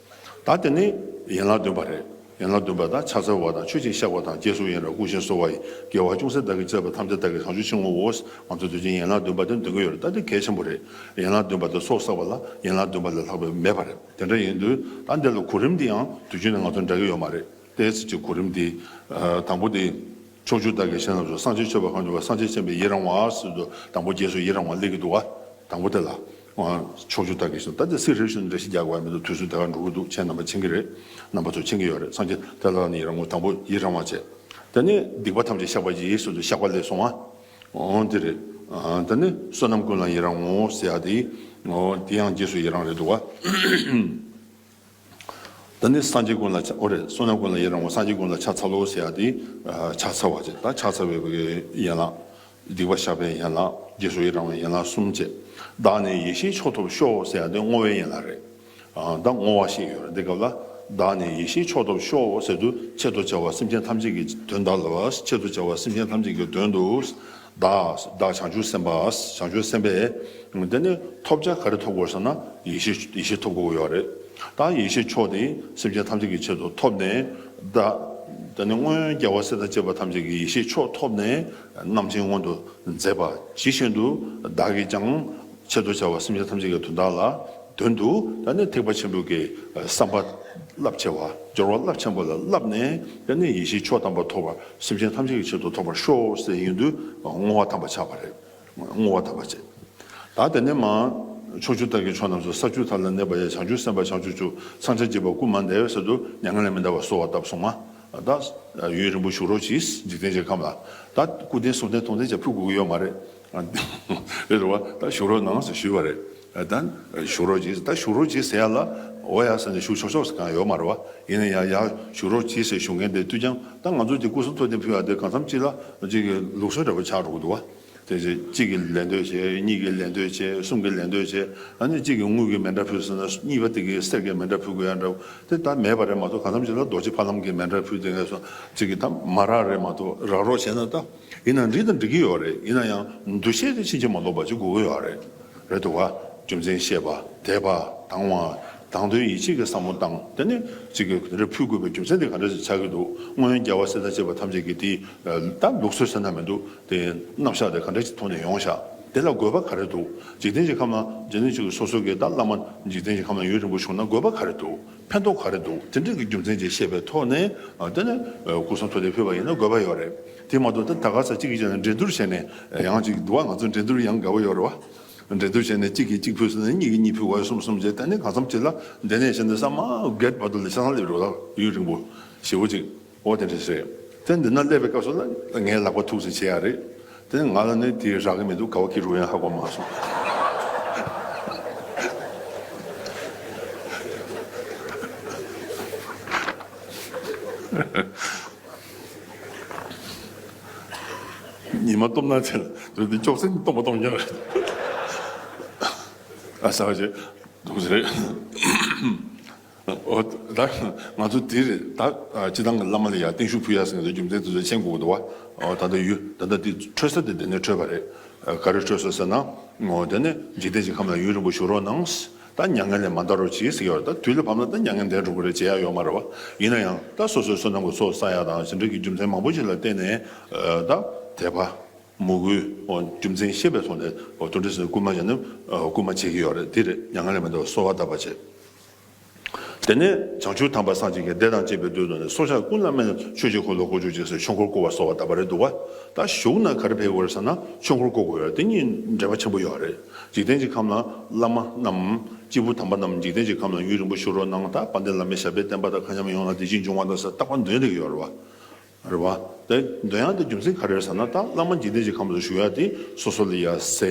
ད་དེ་ནི་ཡན་ལག་བདུན་པ་རེད། ཡན་ལག་བདུན་པ་ད་ཕྱག་འཚལ་བ་དང་མཆོད་ཅིང་བཤགས་པ་དང་། རྗེས་སུ་ཡི་རང་བ་བསྐུལ་ཞིང་གསོལ་བ་ཡི། དགེ་བ་ཅུང་ཟད་བདག་གིས་བྱས་པ་ཐམས་ཅད་བདག་གིས་བྱང་ཆུབ་ཕྱིར་བསྔོའོ། ང་ཚོ་དུས་རྒྱུན་ཡན་ལག་བདུན་པ་དེ་འདོན་གྱི་ཡོད་རེད། ད་དེ་གལ་ཆེན་པོ་རེད། ཡན་ལག་བདུན་པ་དེ་ཚོགས་བསགས་པ་ལ་ཡན་ལག་བདུན་པ་ལས་ལྷག་པ་མེད་པ་རེད། དེ་འདྲ་ཡིན་དུས་ད་འདི་ལ་གོ་རིམ་འདི་ཡང་དུས་རྒྱུན་ནས་ང་ཚོ་འདྲ་གི་ཡོད་མ་རེད། ཏོག་ཙམ་གྱི་གོ་རིམ་འདི། ཨ། དང་པོ་དེ། ཕྱོགས་བཅུ་དག་གི་གཞན་རྣམས་སུ། སངས་རྒྱས་མཆོད་པ་གང་བྱུང་བ། སངས་རྒྱས་མཁྱེན་པའི་ཡི་རང་བ་ཟེར་དུས་དང་པོ་རྗེས་སུ་ཡི་རང་བ་སླེབས་ཀྱི་འདུག་བ། དང་པོ་དེ་ལ། ཨ། ཕྱོགས་བཅུ་དག་གི་གཞན། ད་དེ་ཚིག་རེ་བཞིན་འགྲེལ་བཤད་རྒྱག་དགོས་པ་མི་འདུག་དུས་ཚོད་དེ་གར་འགྲོ་གི་འདུག་ཁྱེད་རྣམ་པ་མཁྱེན་གྱི་རེད། རྣམ་པ་ཚོ་མཁྱེན་གྱི་ཡོད་རེད། སངས་རྒྱས་དེ་ལ་ནི་ཡི་རང་ངོ་། དང་པོ་ཡི་རང་བ་བྱས། དེ་ནས་སྡིག་པ་ཐམས་ཅད་བཤགས་པ་ཡིས་ཟེར་དུས་བཤགས་པ་སླེབས་སོང་བ། འོ་དེ་རེད། ཨ། དེ་ནས་བསོད་ནམས་ཀུན་ལ་ཡི་རང་ངོ་ཟེར་ཡ་དེ། འོ་དེ་ཡང་རྗེས་སུ་ཡི་རང་རེད་འདུག་བ། ད་ནི་སངས་རྒྱས་ཀུན་ལ་ཕྱག་འོ་རེད། བསོད་ནམས་ཀུན་ལ་ཡི་རང་ངོ་། སངས་རྒྱས་ཀུན་ལ་ཕྱག་འཚལ་ལོ་ཟེར་ཡ་དེ། ཨ། ཕྱག་འཚལ་བ་བྱས། ད་ཕྱག་འཚལ་བའི་ཡན་ལག་སྡིག་པ་བཤགས་པའི་ཡན་ལག་རྗེས་སུ་ཡི་རང་བའི་ཡན་ལག་གསུམ་བྱས། བདག་ནི་ཡེ་ཤེས་མཆོག་ཐོབ་ཤོག་ཟེར་ཡ་དེ་བསྔོ་བའི་ཡན་ལག་རེད། ཨ། ད་བསྔོ་བ་ཞིག་ཡོད་རེད། འདི་སྐབས་ལ་བདག་ནི་ཡེ་ཤེས་མཆོག་ཐོབ་ཤོག་ཟེར་དུས་ཆེད་དུ་བྱ་བ་སེམས་ཅན་ཐམས་ཅད་ཀྱི་དོན་དག་ལ། ཆེད་དུ་བྱ་བ་སེམས་ཅན་ཐམས་ཅད་ཀྱི་དོན་དུ། བདག་བདག་བྱང་ཆུབ་སེམས་དཔའ། བྱང་ཆུབ་སེམས་དཔས། དེ་ནི་ཐོབ་བྱ་ག་རེ་ཐོབ་དགོས་ཟེར་ན། ཡེ་ཤེས། ཡེ་ཤེས་ཐོབ་དགོས་ཡོད་རེད། ད་ཡེ་ཤེས་མཆོག་དེ་སེམས་ཅན་ཐམས་ཅད་ཀྱི་ཆེད་དུ་ཐོབ་ནས། བདག་དེ་ནི་སྔོན་རྒྱལ་བ་སྲས་དང་བཅས་པ་ཐམས་ཅད་ཀྱི་ཡེ་ཤེས་མཆོག་ཐོབ་ནས། རྣམ་མཁྱེན་མངོན་དུ་མཛད་པ་ཇི་བཞིན་དུ་བདག་གིས་ཀྱང་ཆེད་དུ་བྱ་བ་སེམས་ཅན་ཐམས་ཅད་ཀྱི་དོན་དག་ལ། དོན་དུ་ད་ནི་ཐེག་པ་ཆེན་པོའི་གི་བསམ་པ་རླབས་ཆེ་བ། སྦྱོར་བ་རླབས་ཆེན་པོ་ལ་བསླབས་ནས། ད་ནི་ཡེ་ཤེས་མཆོག་དམ་པ་ཐོབ་པར། སེམས་ཅན་ཐམས་ཅད་ཀྱི་ཆེད་དུ་ཐོབ་པར་ཤོག་ཟེར་ཡིན་དུས་བསྔོ་བ་དམ་པ་ཆགས་པ་རེད། བསྔོ་བ་དམ་པ་བྱེད། ད་དེ་ནས་མར་ཕྱོགས་བཅུ་དག་གི་ཕྱོགས་རྣམས་སུ། ས་བཅུ་མཐའ་ལ་གནས་པ་ཡི། བྱང་ཆུབ་སེམས་དཔའ་བྱང་ཆུབ་མཆོག། ཕྱག་འཚལ་བགྱིས་པ་བསྐུལ་མ་འདས་ཟེར་དུས་མྱ་ངན་ལས་མི་འདའ་བར་གསོལ་བ་བཏབ་སོང་བ། ད་ཡུན་རིང་པོ་བཞུགས་རོགས་གྱིས། འཇིག་རྟེན་གྱི་ཁམས་ལ། ད་སྐུ་རྟེན་གསུང་རྟེན་མཐོང་རྟེན་ཅིག་ཕུལ་དགོས་ཀྱི་ཡོད་མ་རེད། རེད་བ། ད་བཞུགས་རོགས་གནང་ཟེར་ཞུས་པ་རེད། ད་བཞུགས་རོགས་གྱིས། ད་བཞུགས་རོགས་གྱིས་ཟེར་ཡ་ལ། འོ་ཡ་ཟེར་ནས་བཞུགས་ཆོག་ཆོག་ཟེར་གང་ཡོད་མ་རེད་བ། ཡིན་ན་ཡང་ཡ་བཞུགས་རོགས་གྱིས་ཟེར་ཞུ་མཁན་དེ་དུས་ཀྱང་། ད་ང་ཚོ་དེ་སྐུ་གསུང་ཐུགས་རྟེན་ཕུལ་ཡ་དེ་གང་འཚམ་ཅིག་ལ་ཅིག་གི་ལུགས་སྲོལ་འདྲ་པོ་ཆགས་འགྲོ་གི་འདུག་བ། དེ་ཚེ་གཅིག་གིས་ལད་ཟློས་བྱས། གཉིས་ཀྱིས་ལད་ཟློས་བྱས། གསུམ་གྱིས་ལད་ཟློས་བྱས། ཨ་ནི་གཅིག་གིས་དངུལ་གྱི་མཎྜལ་ཕུལ་སོང་ན། གཉིས་པ་དེ་གིས་གསེར་གྱི་མཎྜལ་ཕུལ་དགོས་ཡ་འདྲ་པོ་དེ་ད་མེད་པ་རེད་མ་གཏོགས། གང་འཚམ་ཅིག་ལ་རྡོ་རྗེ་ཕ་ལམ་གྱི་མཎྜལ་ཕུལ་དེ་ངས་སོང་གཅིག་གིས་ད་མ་རག་རེད་མ་གཏོགས། རག་རོགས་བྱས་ན་ད། ཡིན་ན་འགྲིག་དང་འགྲིག་གི་ཡོད་རེད། ཡིན་ན་ཡང་འདུ་ཤེས་དེ་ཕྱིན་ཅི་མ་ལོག་པ་ཅིག་དགོས་ཀྱི་ཡོད་རེད། རེད་འདུག་བ། རྒྱུ་མཚན་ཤེས་པ། དད་པ། དང་བ། དང་དོན་ཡིད་ཆེས་ཀྱི་བསམ་བློ་བཏང་། དེ་ནས་གཅིག་གིས་རེ་ཕུལ་དགོས་པའི་རྒྱུ་མཚན་དེ་ག་འདྲ་ཞིག་ཆགས་ཀྱི་འདུག་སྔོན་རྒྱལ་བ་སྲས་དང་བཅས་པ་ཐམས་ཅད་ཀྱིས་དེ་ད་ལུགས་སྲོལ་ཟེར་ན་མི་འདུག་དེ་རྣམ་གཞག་དེ་ག་འདྲ་ཞིག་ཐོག་ནས་ཡོང་ཤག་དེ་ལ་དགོས་པ་ག་རེ་འདུག་འཇིག་རྟེན་གྱི་ཁམས་ལ་འཇིག་རྟེན་གྱི་སོ་སོ་གི་ད་བླ་མ་འཇིག་རྟེན་གྱི་ཁམས་ལ་ཡུན་རིང་པོ་བཞུགས་ན་དགོས་པ་ག་རེ་འདུག་ཕན་ཐོགས་ག་རེ་འདུག་དེ་འདྲ་གི་རྒྱུ་མཚན་ཅིག་ཤེས་པའི་ཐོག་ནས། ཨ། དེ་ནས་སྐུ་གསུང་ཐུགས་རྟེན་ཕུལ་བ་ཡིན་ན་དགོས་པ་ཡོད་རེད། དེ་མ་གཏོགས་ད་ད་ག་ས་གཅིག་གིས་བྱས་ན་འགྲན་བསྡུར་བྱས་ནས་ཡང་ཅིག་འདུག་བ། ང་ཚོ་འགྲན་བསྡུར་ཡང་དགའ་བོ་ཡོད་རེད་བ། འགྲན་བསྡུར་བྱས་ནས་གཅིག་གིས་གཅིག་ཕུལ་སོང་ན། གཉིས་ཀྱིས་གཉིས་ཕུལ་བ། གསུམ་གསུམ་བྱས། དེ་ནས་གང་འཚམ་ཅིག་ལ་འདི་ནས་བྱས་ན་ས་མ་རྒད་བར་དུ་ལ་ཆ་ཚང་སླེབས་རོགས་ལ་ཡུན་རིང་པོ་ཞེ་བོ་ཅིག་འོ་དེ་འདྲ་རེད། དེ་འདི་ན་སླེབས་པའི་སྐབས་སུ་ལ་ངའི་ལག་པ་ཐུག་སེ་བྱེད་ཡ་རེད། དེ་ང་ལ་ནི་དེ་རག་གི་མི་འདུག་ག་བ་ཁྱེར་རུ་ཡང་ཧ་གོ་མ་སོང་། ཉི་མ་སྟོབས་ན་ཆེ་ལ་དེ་ཅོག་ཙེ་སྟོང་པ་སྟོང་རྐྱང་རེད། ཨ་ས་བ་ཆེ་འདུག་ཟེར། ཨོ། ད་ང་ཚོ་དེ་རེད། ད་སྤྱི་བཏང་གི་བླ་མ་ལ་ཡ་བརྟན་བཞུགས་ཕུལ་ཡ་ཟེར་ནས་རྒྱུ་མཚན་དེ་ཚོ་མཁྱེན་དགོས་ཀྱི་འདུག་བ། ཨོ། ད་ལྟ་ཡུལ་ད་ལྟ་དེ་འཕྲོད་ས་དེ་དེ་ནས་འཕྲོད་པ་རེད། ག་རེ་འཕྲོད་སོང་ཟེར་ན། ཨོ། དེ་ནས་འཇིག་རྟེན་གྱི་ཁམས་ལ་ཡུན་རིང་པོ་བཞུགས་རོགས་གནང་། ད་མྱ་ངན་ལས་མ་འདའ་རོགས་གྱིས་ཟེར་གྱི་ཡོད་རེད། ད་དུས་ལ་བབ་ན་ད་མྱ་ངན་འདས་འགྲོ་གི་རེད། བྱེད་ཡ་ཡོད་མ་རེད་བ། ཡིན་ན་ཡང་ད་སོ་སོའི་བསོད་ནམས་ཀྱི་ཚོགས་བསགས་ཡ་དང་། ཞིང་འབྲོག་གི་རྒྱུ་མཚན་མང་པོ་ཞིག་ལ་བརྟེན་ནས། ཨ། ད་དད་པ། མོས་གུས། ཨོ། རྒྱུ་མཚན་ཤེས་པའི་ཐོག་ནས། ཨོ། དེ་འདྲ་ཟེར་ནས་བསྐུལ་མ་བྱས་ནས། ཨོ། བསྐུལ་མ་བྱེད་ཀྱི་ཡོད་རེད། དེ་རེད། མྱ་ངན་ལས་མི་འདའ་བར་གསོལ་བ་བཏབ་པ་བྱེད། དེ་ནས་བྱང་ཆུབ་དམ་པ་སངས་རྒྱས་ཀྱིས་བདེ་དང་བཅས་པའི་དོན་དུ་ནི། སྲོག་ཆགས་ཀུན་ལ་སྨན་མཆོད་ཅིང་འཁོར་ལོ་བསྐོར་གྱུར་ཅིག་ཟེར་ཆོས་འཁོར་བསྐོར་བར་གསོལ་བ་བཏབ་པ་རེད་འདུག་བ། ད་བཞུགས་ན་ག་རེ་ཕེབས་དགོས་རེད་ཟེར་ན་ཆོས་འཁོར་བསྐོར་དགོས་ཡོད་རེད། དེ་གཉིས་འབྲེལ་བ་ཆེན་པོ་ཡོད་རེད། འཇིག་རྟེན་གྱི་ཁམས་ལ་བླ་མ་རྣམས། སྐྱེས་བུ་དམ་པ་རྣམས་འཇིག་རྟེན་གྱི་ཁམས་ལ་ཡུན་རིང་པོ་བཞུགས་རོགས་གནང་། ད་དཔལ་ལྡན་བླ་མའི་ཞབས་པད་བརྟན་པ་དང་། མཁའ་མཉམ་ཡོངས་ལ་བདེ་སྐྱིད་འབྱུང་བ་དང་ཟེར་རྟག་པར་འདོན་བསྡད་ཀྱི་ཡོད་རེད་བ། རེད་བ། དེ་འདོན་ཡག་དེ་རྒྱུ་མཚན་ག་རེ་རེད་ཟེར་ན། ད་བླ་མ་འཇིག་རྟེན་གྱི་ཁམས་སུ་བཞུགས་ཡག་དེ་སོ་སོ་ལ་ཡ་ཟས་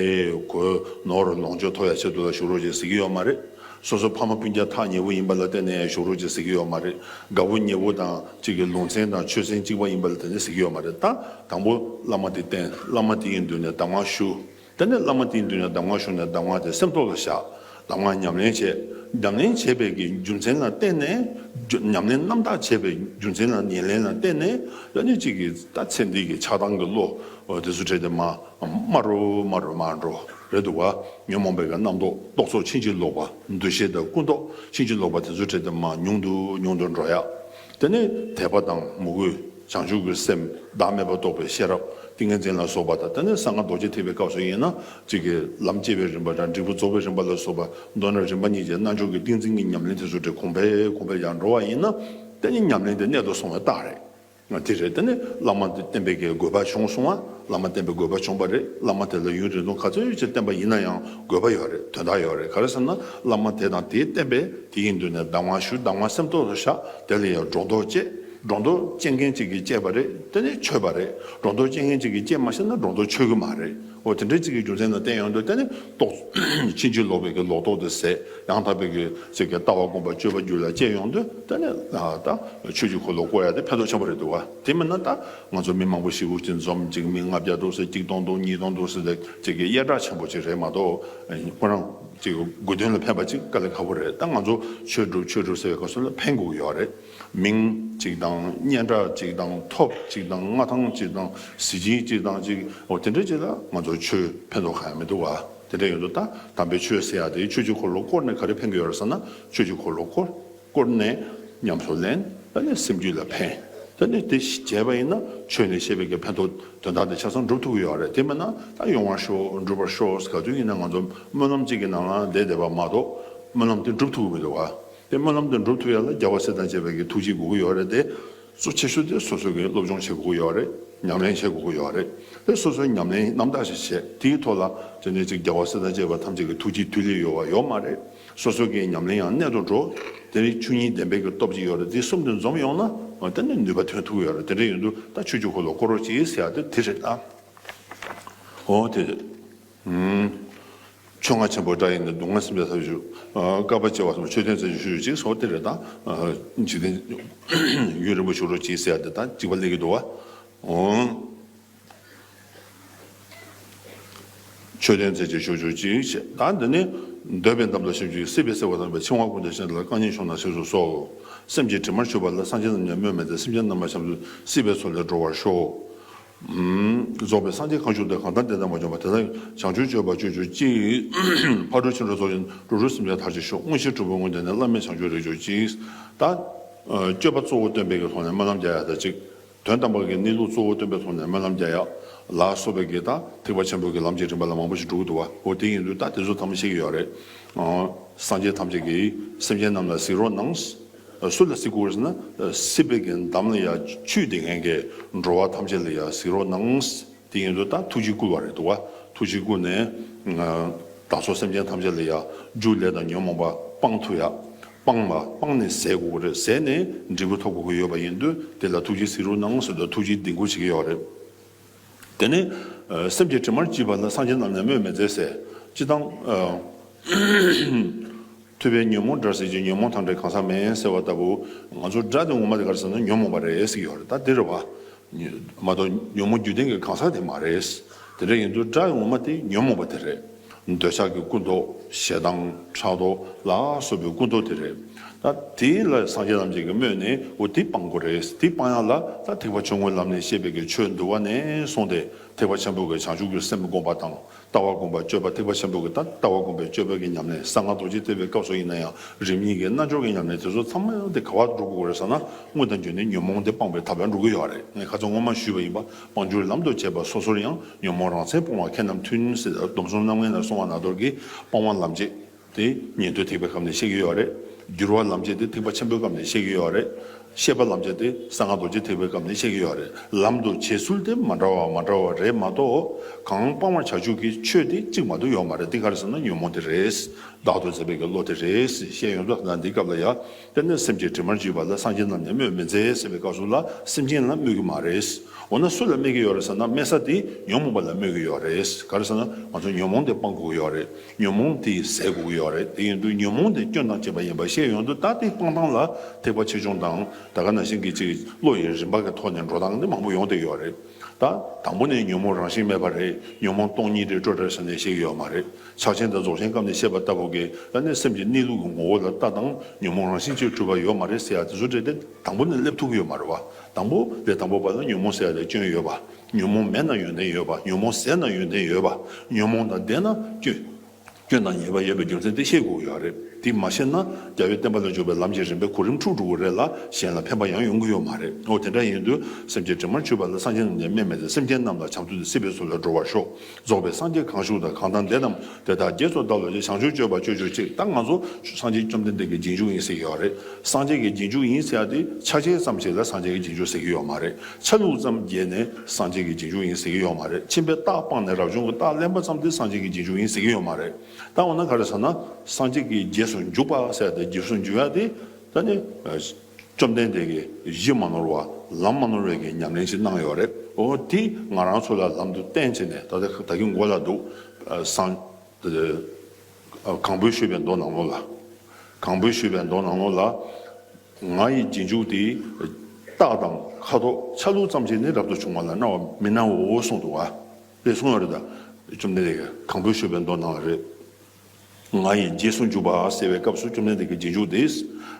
གོས་ནོར་ལོངས་སྤྱོད་ཐོབ་ཡག་ཆེད་དུ་ལ་བཞུགས་རོགས་ཅེས་ཟེར་གྱི་ཡོད་མ་རེད། སོ་སོ་ཕ་མ་སྤུན་ཀྱག་ཐག་ཉེ་པོ་ཡིན་པ་ལ་བརྟེན་ནས་བཞུགས་རོགས་ཅེས་ཟེར་གྱི་ཡོད་མ་རེད། དགའ་པོ་ཉེ་པོ་དང་གཅིག་གི་ལུང་ཚན་དང་ཆོས་ཚན་གཅིག་པ་ཡིན་པ་ལ་བརྟེན་ནས་ཟེར་གྱི་ཡོད་མ་རེད། ད་དང་པོ་བླ་མ་དེ་བསྟེན། བླ་མ་དེའི་མདུན་ནས་གདམས་ངག་ཞུ། དེ་ནས་བླ་མ་དེའི་མདུན་ནས་གདམས་ངག་ཞུས་ནས་གདམས་ངག་དེ་སེམས་ཐོག་ལ་བཞག། གདམས་ངག་ཉམས་ལེན་བྱས། ཉམས་ལེན་བྱས་པའི་གི་རྒྱུ་མཚན་ལ་བརྟེན་ནས། རྒྱུ་ཉམས་ལེན་རྣམ་དག་བྱས་པའི་རྒྱུ་མཚན་ལ་ཉམས་ལེན་ལ་བརྟེན་ནས། ད་ནི་གཅིག་གིས་ད་ཚེ་འདི་གི་ཆགས་སྡང་གི་བློ་དེ་ཚོ་འཕྲལ་དུ་མར་དམའ་རུ་དམའ་རུ་མར་འགྲོ་རེད་འདུག་བ། ཉོན་མོངས་པའི་གི་རྣམ་རྟོག་རྟོག་ཚོགས་ཕྱིན་ཅི་ལོག་པ། འདུ་ཤེས་དང་ཀུན་རྟོག་ཕྱིན་ཅི་ལོག་པ་དེ་ཚོ་འཕྲལ་དུ་མར་ཉུང་དུ་ཉུང་དུ་འགྲོ་ཡ། དེ་ནས་དད་པ་དང་མོས་གུས། བྱང་ཆུབ་ཀྱི་སེམས། བདག་མེད་པ་རྟོགས་པའི་ཤེས་རབ། ཏིང་ངེ་འཛིན་ལ་སོགས་པ་དང་། དེ་ནས་གསང་སྔགས་རྡོ་རྗེ་ཐེག་པའི་སྐབས་སུ་ཡིན་ན། གཅིག་གིས་ལམ་སྐྱེ་བའི་རིམ་པ་དང་། འབྲས་བུ་རྫོགས་པའི་རིམ་པ་ལ་སོགས་པ། མདོར་ན་རིམ་པ་གཉིས་ཀྱི་རྣལ་འབྱོར་གྱི་ཏིང་འཛིན་གྱི་ཉམས་ལེན་དེ་ཚོ་དེ་གོང་འཕེལ་གོང་འཕེལ་ཡར་འགྲོ་བ་ཡིན་ན། དེ་ནི་ཉམས་ལེན་དེ་གནད་དུ་སོང་བའི་རྟགས་རེད། དེ་རེད། དེ་ནི་བླ་མ་བསྟེན་པའི་གི་དགོས་པ་བྱུང་སོང་བ། བླ་མ་བསྟེན་པའི་དགོས་པ་བྱུང་བ་རེད། བླ་མ་དེ་ལ་ཡུན་རིང་ཐུང་ག་ཚོད་ཅིག་བསྟེན་པ་ཡིན་ན་ཡང་དགོས་པ་ཡོད་རེད། དོན་དག་ཡོད་རེད། ག་རེ་ཟེར་ན། བླ་མ་དེ་དང་དེའི་བསྟེན་པས་དེ་ཡི་མདུན་ནས་གདམས་ངག་ཞུ། གདམས་ངག་སེམས་ཐོག་ཏུ་བཞག་དེ་ལ་ཡང་སྒྲོ་འདོགས་བཅད། སྒྲོ་འདོགས་བཅད་མཁན་གཅིག་གིས་བཅད་པ་རེད། དེ་ནི་ཆོད་པ་རེད། སྒྲོ་འདོགས་བཅད་མཁན་གཅིག་གིས་བཅད་མ་ཤེས་ན་སྒྲོ་འདོགས་ཆོད་གི་མ་རེད། འོ་དེ་འདྲའི་གཅིག་གི་རྒྱུ་མཚན་ལ་བརྟེན་ཡོང་དུས། དེ་ནི་རྟོག་ཕྱིན་ཅི་ལོག་པའི་གི་ལོག་རྟོག་དེ་ཟད། ཡང་དག་པའི་གི་གཅིག་གི་ལྟ་བ་སྒོམ་པ་སྤྱོད་པ་རྒྱུད་ལ་སྐྱེ་ཡོང་དུས། དེ་ནི་ད་ཆོས་ཀྱི་འཁོར་ལོ་བསྐོར་ཡ་དེ་ཕན་ཐོགས་ཆེན་པོ་རེད་འདུག་བ། དེ་མིན་ན་ད་ང་ཚོ་མི་མང་པོ་ཞིག་གིས་འཛོམས། གཅིག་མི་ལྔ་བརྒྱ་འདུག་ཟེར། གཅིག་སྟོང་འདུག་གཉིས་སྟོང་འདུག་ཟེར་ཏེ་གཅིག་གི་ཡ་བྲག་ཆེན་པོ་ཅིག་རེད་མ་གཏོགས། ཁོ་རང་གཅིག་དགོས་དོན་ལ་ཕན་པ་ཅིག་དཀའ་ལས་ཁག་པོ་རེད། ད་ང་ཚོ་ཆོས་སྒྲུབ་ཆོས་སྒྲུབ་ཟེར་བའི་སྐབས་སུ་ལ་ཕན་དགོས་ཀྱི་ཡོད་རེད། མིང་གཅིག་དང་། སྙན་གྲགས་གཅིག་དང་། ཐོབ་གཅིག་དང་། མངའ་ཐང་གཅིག་དང་། གཟི་བརྗིད་གཅིག་དང་། གཅིག་འོ་དེ་འདྲ་ཅིག་ལ་ང་ཚོ་ཆོས་ཕན་ཐོགས་གང་ཡང་མི་འདུག་བ། དེ་འདྲ་ཡོད་དུས་ད་དམ་པའི་ཆོས་ཟེར་ཡ་དེ་ཆོས་ཀྱི་འཁོར་ལོ་བསྐོར་ནས་ག་རེ་ཕན་གྱི་ཡོད་རེད་ཟེར་ན། ཆོས་ཀྱི་འཁོར་ལོ་བསྐོར། བསྐོར་ནས་ཉམས་སུ་ལེན། ད་ནི་སེམས་རྒྱུད་ལ་ཕན། ད་ནི་དེ་བྱས་པ་ཡིན་ན་ཆོས་ནས་བཤད་པའི་གི་ཕན་ཐོགས་དོན་དག་དེ་ཆ་ཚང་འགྲུབ་ཐུབ་ཀྱི་ཡོད་རེད། དེ་མིན་ན་ད་ཡོང་བར་ཤོག་འགྲུབ་པར་ཤོག་ག་དུས་ཡིན་ན་ང་ཚོ་སྨོན་ལམ་གཅིག་གི་ནང་ལ་བསྡད་བསྡད་པ་མ་གཏོགས་སྨོན་ལམ་དེ་འགྲུབ་ཐུབ་ཀྱི་མི་འདུག་བ། དེ་སྨོན་ལམ་དེ་འགྲུབ་ཐུབ་ཡ་ལ་རྒྱལ་བ་སྲས་དང་བཅས་པའི་གི་ཐུགས་རྗེ་དགོས་ཀྱི་ཡོད་རེད་དེ། གཙོ་ཆེ་ཤོས་དེ་སོ་སོ་གི་སློབ་སྦྱོང་བྱེད་དགོས་ཀྱི་ཡོད་རེད། ཉམས་ལེན་བྱེད་དགོས་ཀྱི་ཡོད་རེད། དེ་སོ་སོའི་ཉམས་ལེན་རྣམ་དག་ཞིག་བྱས། དེའི་ཐོག་ལ་དེ་ནས་ཅིག་རྒྱལ་བ་སྲས་དང་བཅས་པ་ཐམས་ཅད་ཀྱི་ཐུགས་རྗེ་མཐུ་ལས་གཡོ་བ་ཡོད་མ་རེད། སོ་སོ་གི་ཉམས་ལེན་ཡང་གནད་དུ་འགྲོ། དེ་ནི་ཆོས་ཉིད་བདེན་པའི་གི་སྟོབས་ཀྱིས་ཡོད་རེད། དེ་གསུམ་དེ་འཛོམས་ཡོང་ན་དེ་ནི་ནུས་པ་ཐོན་ཐུབ་ཀྱི་ཡོད་རེད། དེ་འདྲ་ཡིན་དུས་ད་ཆོས་ཀྱི་འཁོར་ལོ་བསྐོར་རོགས་གྱིས་ཟེར་ཡ་དེ་དེ་རེད་ད། འོ་དེ་རེད། ཨུམ། ཆོས་རྔ་ཆེན་པོ་སྒྲ་ཡིས་ནི། སྡུག་བསྔལ་སེམས་ཅན་ཐམས་ཅད་སྐྱོབ། བསྐལ་པ་བྱེ་བ་གསུམ་མཆོད་རྟེན་རྩེ་གཅིག་ཞུ་རྒྱུ་གཅིག་སོགས་དེ་རེད་ད། འཇིག་རྟེན་ཡུན་རིང་པོ་བཞུགས་རོགས་གྱིས་ཟེར་ཡ་དེ་ད་འཇིགས་པ་སླེབས་ཀྱི་འདུག་བ། འོང་། མཆོད་རྟེན་རྩེ་གཅིག་ཞུ་རྒྱུ་གཅིག་བྱས། ད་འདི་ནི་འདོད་པའི་འདམ་དུ་ཞིག་སྲིད་པའི་སེལ་བ་དང་། འཆིང་བ་ཀུན་ཏུ་ཞི་བ་ལ། རྐང་གཉིས་ཕྱུང་ན་ཟས་སུ་གསོལ། སེམས་ཀྱི་དྲི་མར་གྱུར་པ་ལ། སངས་རྒྱས་རྣམས་ཀྱང་སྨོད་མི་མཛད། སེམས་ཅན་རྣམས་ལ་བྱང་ཆུབ་སྲིད་པའི་མཚོ་ལས་སྒྲོལ་བར་ཤོག། རྫོགས་པའི་སངས་རྒྱས་གང་བྱུང་དེར། གང་ལྟར་བདེ་དང་མ་བྱུང་བར། དེ་དག་བྱང་ཆུབ་སྤྱོད་པ་སྤྱོད་གྱུར་ཅིག། ཕ་རོལ་ཕྱིན་དྲུག་རྫོགས་ཤིང་། འགྲོ་དྲུག་སེམས་ཅན་ཐར་བྱེད་ཤོག། དངོས་གཞི་གྲུབ་པའི་དངོས་བསྟན་ནི། བླ་མེད་བྱང་ཆུབ་རེག་གྱུར་ཅིག། ད་སྤྱོད་པ་གཙོ་བོ་སྟོན་པའི་གི་ཐོག་ནས་སྨོན་ལམ་རྒྱག་ཡ་དང་གཅིག། དོན་དམ་པ་གི་གནས་ལུགས་གཙོ་བོ་སྟོན་པའི་ཐོག་ནས་སྨོན་ལམ་རྒྱག་ཡ་ལ་སོགས་པའི་གི་ད་ཐེག་པ་ཆེན་པོའི་གི་ལམ་གྱི་རིམ་པ་ལ་མང་པོ་ཞིག་འགྲོ་གི་འདུག་བ། འོ་དེ་ཡིན་དུས་ད་དེ་ཚོ་ཚང་མ་ཤེས་ཀྱི་ཡོད་རེད། སངས་རྒྱས་ཐམས་ཅད་ཀྱིས་སེམས་ཅན་རྣམས་ལ་གཟིགས་རོགས་གནང་། སུ་ལ་གཟིགས་དགོས་ཟེར་ན། སྲིད་པའི་གི་འདམ་ལ་ཡ་ཆུད་བསྡད་མཁན་གྱི་འགྲོ་བ་ཐམས་ཅད་ལ་ཡ་གཟིགས་རོགས་གནང་། དེ་ཡིན་དུས་ད་ཐུགས་རྗེ་བསྐུལ་བ་རེད་འདུག་བ། ཐུགས་རྗེ་བསྐུལ་ནས་བདག་སོགས་སེམས་ཅན་ཐམས་ཅད་ལ་ཡ་རྒྱུ་ལས་དང་ཉོན་མོངས་པ་སྤང་ཐུབ་ཡ། སྤང་བ་སྤངས་ནས་ཟད་དགོས་ཀྱི་རེད། ཟད་ནས་འབྲས་བུ་ཐོབ་དགོས་ཀྱི་ཡོད་པ་ཡིན་དུས། དེ་ལ་ཐུགས་རྗེས་གཟིགས་རོགས་གནང་ཟེར་དུས་ཐུགས་རྗེས་ལྡིང་སྐུལ་བྱེད་ཀྱི་ཡོད་རེད། དེ་ནས་སེམས་ཀྱི་དྲི་མར་གྱུར་པ་ལ། སངས་རྒྱས་རྣམས་ཀྱང་སྨོད་མི་མཛད་ཟེར། སྤྱིར་བཏང་ཐུབ་པས་ཉོན་མོངས་དགྲར་བྱེད་ཅིང་། ཉོན་མོངས་དང་བྲལ་གང་ཟག་མེད་ཟེར་བ་ལྟ་བུ། ང་ཚོ་དགྲ་དེ་ངོ་མ་དེ་ག་རེ་ཟེར་ན་ཉོན་མོངས་པ་རེད་ཟེར་གྱི་ཡོད་རེད། ད་དེ་རེད་བ། མ་གཏོགས་ཉོན་མོངས་རྒྱུ་ལྡན་གྱི་གང་ཟག་དེ་མ་རེད། དེ་འདྲ་ཡིན་དུས་དགྲ་ངོ་མ་དེ་ཉོན་མོངས་པ་དེ་རེད། འདོད་ཆགས་ཀྱི་ཀུན་རྟོག་ཞེ་སྡང་ཕྲག་དོག་ལ་སོགས་པའི་ཀུན་རྟོག་དེ་རེད། ད་དེ་ལ་སངས་རྒྱས་རྣམས་ཀྱིས་སྨོད་ནས། འོ་དེ་སྤང་དགོས་རེད། དེ་སྤང་ཡག་ལ་ད་ཐེག་པ་ཆུང་ངུའི་ལམ་ནས་བཤད་པའི་གི་ཆོས་འདུལ་བ་ནས་བཟུང་སྟེ། ཐེག་པ་ཆེན་པོ་གི་བྱང་ཆུབ་ཀྱི་སེམས་སྒོམ་པ་དང་། ལྟ་བ་སྒོམ་པ་སྤྱོད་པ། ཐེག་པ་ཆེན་པོ་གི་ད་ལྟ་བ་སྒོམ་པའི་སྤྱོད་པའི་གི་ཉམས་ལེན། གསང་སྔགས་རྡོ་རྗེ་ཐེག་པའི་སྐབས་སུ་ཡིན་ན་ཡང་རིམ་གཉིས་ཀྱི་རྣལ་འབྱོར་གྱི་ཉམས་ལེན་དེ་ཚོ་ཚང་མ་ཡང་དེ་ག་པར་འགྲོ་དགོས་རེད་ཟེར་ན། དངོས་དང་བརྒྱུད་ནས་ཉོན་མོངས་དེ་སྤངས་པའི་ཐབས་ལ་འགྲོ་གི་ཡོད་རེད། ངས་ཁ་སང་སྔོན་མ་ཞུས་པ་ཡིན་པ། སྤང་བྱའི་ལམ་དུ་བྱེད་པ་སོ་སོར་ཡང་། ཉོན་མོངས་རང་མཚན་སྤོང་བ་མཁས་རྣམས་མཐུན་ཟེར། སྡོམ་གསུམ་རྣམ་ངེས་ལ་གསུངས་པ་ནང་ལྟར་གྱི་སྤང་བ་ལམ་བྱེད་དེ་ཉན་ཐོས་ཐེག་པའི་སྐབས་ནས་བཤད་ཀྱི་ཡོད་རེད། བསྒྱུར་བ་ལམ་བྱེད་དེ་ཐེག་པ་ཆེན་པོའི་སྐབས་ནས་བཤད་ཀྱི་ཡོད་རེད། བཤད་པ་ལམ་བྱེད་དེ་གསང་སྔགས་རྡོ་རྗེ་ཐེག་པའི་སྐབས་ནས་བཤད་ཀྱི་ཡོད་རེད། ལམ་དུ་བྱེད་ཚུལ་དེ་མ་འདྲ་བ་མ་འདྲ་བ་རེད་མ་གཏོགས། གང་སྤང་བར་བྱ་ཆོག་གི་ཆོས་དེ་གཅིག་མ་གཏོགས་ཡོད་མ་རེད། དེ་ག་རེ་ཟེར་ན་ཉོན་མོངས་དེ་རེད། བདག་ཏུ་འཛིན་པའི་གི་བློ་དེ་རེད་ཟེར་བཤད་ཡོང་དུས། ད་འདིའི་སྐབས་ལ་ཡ། དེ་ནས་སེམས་ཀྱི་དྲི་མར་གྱུར་པ་ལ། སངས་རྒྱས་རྣམས་ཀྱང་སྨོད་མི་མཛད་ཟེར་བའི་སྐབས་སུ་ལ་སེམས་ཅན་ལ་སྨོད་ཀྱི་མ་རེད། འོ་ན་སུ་ལ་སྨོད་ཀྱི་ཡོད་རེད་ཟེར་ན། སྨོད་ས་དེ་ཉོན་མོངས་པ་ལ་སྨོད་ཀྱི་ཡོད་རེད། ག་རེ་ཟེར་ན་ང་ཚོ་ཉོན་མོངས་དེ་སྤང་དགོས་ཀྱི་ཡོད་རེད། ཉོན་མོངས་དེ་ཟད་དགོས་ཀྱི་ཡོད་རེད། དེ་ཡིན་དུས་ཉོན་མོངས་དེ་སྐྱོན་དང་བཅས་པ་ཡིན་པ་ཤེས་ཡོང་དུས། ད་དེ་སྤང་སྟངས་ལ་ཐེག་པ་ཆེ་ཆུང་དང་ ད་ག་ནང་བཞིན་གྱི་ཅིག་བློ་ཡི་རིམ་པ་གི་ཐོག་ནས་འགྲོ་སྟངས་འདི་མང་པོ་ཡོང་བསྡད་ཡོད་རེད། ད་དང་པོ་ནས་ཉོན་མོངས་རང་བཞིན་མེད་པ་རེད། ཉོན་མོངས་སྟོང་ཉིད་རེད། སྤྲོས་བྲལ་ཟེར་ནས་བཤད་ཀྱི་ཡོད་མ་རེད། ཕྱག་ཆེན་དང་རྫོགས་ཆེན་སྐབས་ནས་བཤད་པ་ལྟ་བུ་གི་ད་ནི་སེམས་ཀྱི་གནས་ལུགས་ཀྱི་ངོ་བོ་ལ་ལྟ་དང་ཉོན་མོངས་རང་བཞིན་གྱིས་གྲུབ་པ་ཡོད་མ་རེད་ཟེར་ཡ་དེ་ཚོ་འདྲ་དེ་དང་པོ་ནས་སླེབས་ཐུབ་ཀྱི་ཡོད་མ་རེད་བ། དང་པོ་ལས་དང་པོ་བར་ལ་ཉོན་མོངས་ཟེར་ཡ་དེ་སྐྱོན་ཡོད་པ། ཉོན་མོངས་མེད་ན་ཡོན་ཏན་ཡོད་པ། ཉོན་མོངས་ཟད་ན་ཡོན་ཏན་ཡོད་པ། ཉོན་མོངས་དང་ལྡན་ན་སྐྱོན། སྐྱོན་དང་ཉེས་པ་ཡོད་པའི་རྒྱུ་མཚན་དེ་ཤེས་དགོས་ཀྱི་ཡོད་རེད། དེ་མ་ཤེས་ན་རྒྱལ་བའི་བསྟན་པ་ལ་འཇུག་པའི་ལམ་གྱི་རིམ་པའི་གོ་རིམ་འཁྲུག་འགྲོ་གི་རེད་ལ། གཞན་ལ་ཕན་པ་ཡང་ཡོང་གི་ཡོད་མ་རེད། འོ་དེ་འདྲ་ཡིན་དུས་སེམས་ཅན་དྲི་མར་གྱུར་པ་ལ་སངས་རྒྱས་རྣམས་ཀྱང་སྨྲས་མི་འདི་སེམས་ཅན་རྣམས་ལ་བྱང་ཆུབ་ཏུ་སྲིད་པའི་ཚུལ་ལ་འགྲོ་བར་ཤོག་རྫོགས་པའི་སངས་རྒྱས་གང་བཞུགས་དང་། གང་དང་ལྡན་རྣམས་དེ་དག་རྗེས་སུ་བདག་སློབ་ཅིང་། བྱང་ཆུབ་སྤྱོད་པ་སྤྱོད་གྱུར་ཅིག་ད་ང་ཚོ་སངས་རྒྱས་བཅོམ་ལྡན་འདས་ཀྱི་རྗེས་འཇུག་ཡིན་ཟེར་གྱི་ཡོད་རེད། སངས་རྒྱས་ཀྱི་རྗེས་འཇུག་ཡིན་ཟེར་ཡ་དེ་ཕྱག་ཆེན་ཙམ་ཞིག་ལ་སངས་རྒྱས་ཀྱི་རྗེས་འཇུག་ཟེར་གྱི་ཡོད་མ་རེད། ཆ་ལུགས་ཙམ་བརྒྱད་ནས་སངས་རྒྱས་ཀྱི་རྗེས་འཇུག་ཡིན་ཟེར་གྱི་ཡོད་མ་རེད། ཁྱིམ་པའི་རྟགས་སྤངས་ནས་རབ་བྱུང་གི་རྟགས་ལེན་པ་ཙམ་དེ་སངས་རྒྱས་ཀྱི་རྗེས་འཇུག་ཡིན་ཟེར་གྱི་ཡོད་མ་རེད། ད་འོ་ན་ག་རེ་ཟེར་ན། སངས་རྒྱས་ཀྱི་རྗེས་སུ་འཇུག་པ་ཟེར་ཡ་དེ་རྗེས་སུ་འཇུག་ཡ་དེ་ད་ནི། བཅོམ་ལྡན་འདས་ཀྱིས་གཞི་མ་ནོར་བ་ལམ་མ་ནོར་བའི་གི་ཉམས་ལེན་ཞིག་གནང་ཡོད་རེད། འོ་དེ་ང་རང་ཚོ་ལ་ལམ་དུ་བསྟན་བྱས་ནས་ད་ལྟ་ད་གིན་མགོ་ལ་འདུག་སངས། གང་པོའི་ཞུས་པའི་མདོ་ནང་ལོགས་ལ། གང་པོའི་ཞུས་པའི་མདོ་ནང་ལོགས་ལ། ང་ཡི་རྗེས་འཇུག་དེ། རྟགས་དང་ཁ་དོག་ཆ་ལུགས་ཙམ་ཞིག་ནི་རབ་ཏུ་བྱུང་བ་ལ་སྨྲ་བར་མི་སྣང་ངོ་གསུངས་འདུག་བ། དེ་གསུངས་ཡོད་རེད་ད། བཅོམ་ལྡན་འདས་ཀྱིས་གང་པོའི་ཞུས་པའི་མདོ་ནང་ལ་རེད། ང་ཡི་རྗེས་སུ་འཇུག་པ་ཟེར་བའི་སྐབས་སུ་བཅོམ་ལྡན་འདས་ཀྱི་རྗེས་འཇུག་དེས།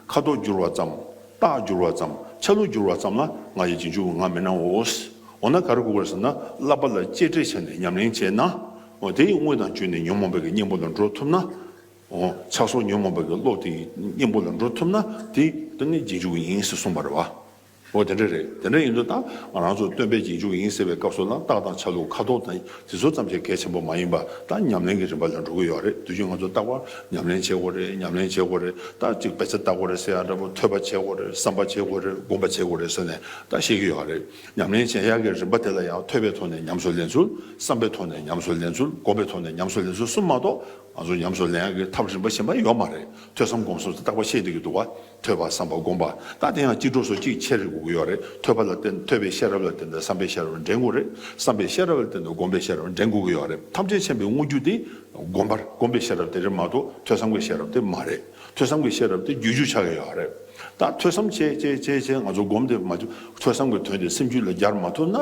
ཁ་དོག་བསྒྱུར་བ་ཙམ། རྟགས་བསྒྱུར་བ་ཙམ། ཆ་ལུགས་བསྒྱུར་བ་ཙམ་ལ་ང་ཡི་རྗེས་འཇུག་ང་མི་སྣང་ངོ་། འོ་ན་ག་རེ་དགོས་ཀྱི་རེད་ཟེར་ན། བསླབ་པ་ལ་གཅེས་སྤྲས་བྱས་ནས་ཉམས་ལེན་བྱས་ན། འོ་དེ་ཡི་དངོས་དང་བརྒྱུད་ནས་ཉོན་མོངས་པའི་གི་གཉེན་པོ་ལ་འགྲོ་ཐུབ་ན། འོ་ཆགས་སོགས་ཉོན་མོངས་པའི་གི་བློ་དེ་ཡི་གཉེན་པོ་ལ་འགྲོ་ཐུབ་ན་དེ་དེ་ནི་རྗེས་འཇུག་ཡིན་ཟེར་གསུངས་པ་རེད་བ། འོ་དེ་འདྲ་རེད། དེ་འདྲ་ཡིན་དུས་ད་ང་རང་ཚོ་སྟོན་པའི་རྗེས་འཇུག་ཡིན་ཟེར་བའི་སྐབས་སུ་ལ་རྟགས་དང་ཆ་ལུགས་ཁ་དོག་དང་དེ་ཚོ་ཙམ་ཞིག་གལ་ཆེན་པོ་མ་ཡིན་པ་ད་ཉམས་ལེན་གྱི་རིམ་པ་ལ་འགྲོ་གི་ཡོད་རེད། དུས་རྒྱུན་ང་ཚོ་རྟག་པར་ཉམས་ལེན་བྱེད་དགོས་རེད། ཉམས་ལེན་བྱེད་དགོས་རེད། ད་ཅིག་དཔེ་ཆ་ལྟ་དགོས་རེད་ཟེར་ཡ་འདྲ་པོ། ཐོས་པ་བྱེད་དགོས་རེད། བསམ་པ་བྱེད་དགོས་རེད། སྒོམ་པ་བྱེད་དགོས་རེད་ཟེར་ནས་ད་བཤད་ཀྱི་ཡོད་རེད། ཉམས་ལེན་བྱེད་ཡག་གི་རིམ་པ་དེ་ལ་ཡང་ཐོས་པའི་ཐོག་ནས་ཉམས་སུ་ལེན་ཚུལ། བསམ་པའི་ཐོག་ནས་ཉམས་སུ་ལེན་ཚུལ། སྒོམ་པའི་ཐོག་ནས་ཉམས་སུ་ལེན་ཚུལ་གསུམ་མ་གཏོགས་ང་ཚོ་ཉམས་སུ་ལེན་ཡག་གི་ཐབས་རིམ་པ་གཞན་པ་ཡོད་མ་རེད། ཐོས་བསམ་སྒོམ་གསུམ་དེ་རྟག་པར་བཤད་བསྡད་ཀྱི་འདུག་བ། ཐོས་པ་བསམ་པ་སྒོམ་པ་ད་དེ་ཡང་གཅིག་གྲོགས་སུ་གཅིག་ཆེར་དགོས་ཀྱི་ཡོད་རེད། ཐོས་པ་ལ་བརྟེན་ཐོས་པའི་ཤེས་རབ་ལ་བརྟེན་ནས་བསམ་པའི་ཤེས་རབ་འདྲེན་དགོས་རེད། བསམ་པའི་ཤེས་རབ་ལ་བརྟེན་ནས་སྒོམ་པའི་ཤེས་རབ་འདྲེན་དགོས་ཀྱི་ཡོད་རེད། ཐམས་ཅད་མཁྱེན་པའི་དངོས་རྒྱུ་དེ་སྒོམ་པར་སྒོམ་པའི་ཤེས་རབ་དེ་རེད་མ་གཏོགས་ཐོས་བསམ་གྱི་ཤེས་རབ་དེ་མ་རེད། ཐོས་བསམ་གྱི་ཤེས་རབ་དེ་བརྒྱུད་རྒྱུ་ཆགས་ཀྱི་ཡོད་རེད། ད་ཐོས་བསམ་བྱས་བྱས་བྱས་བྱས་ང་ཚོ་སྒོམ་དེ་མ་བྱུང་། ཐོས་བསམ་གྱི་དོན་དེ་སེམས་རྒྱུད་ལ་སྦྱར་མ་ཐུབ་ན་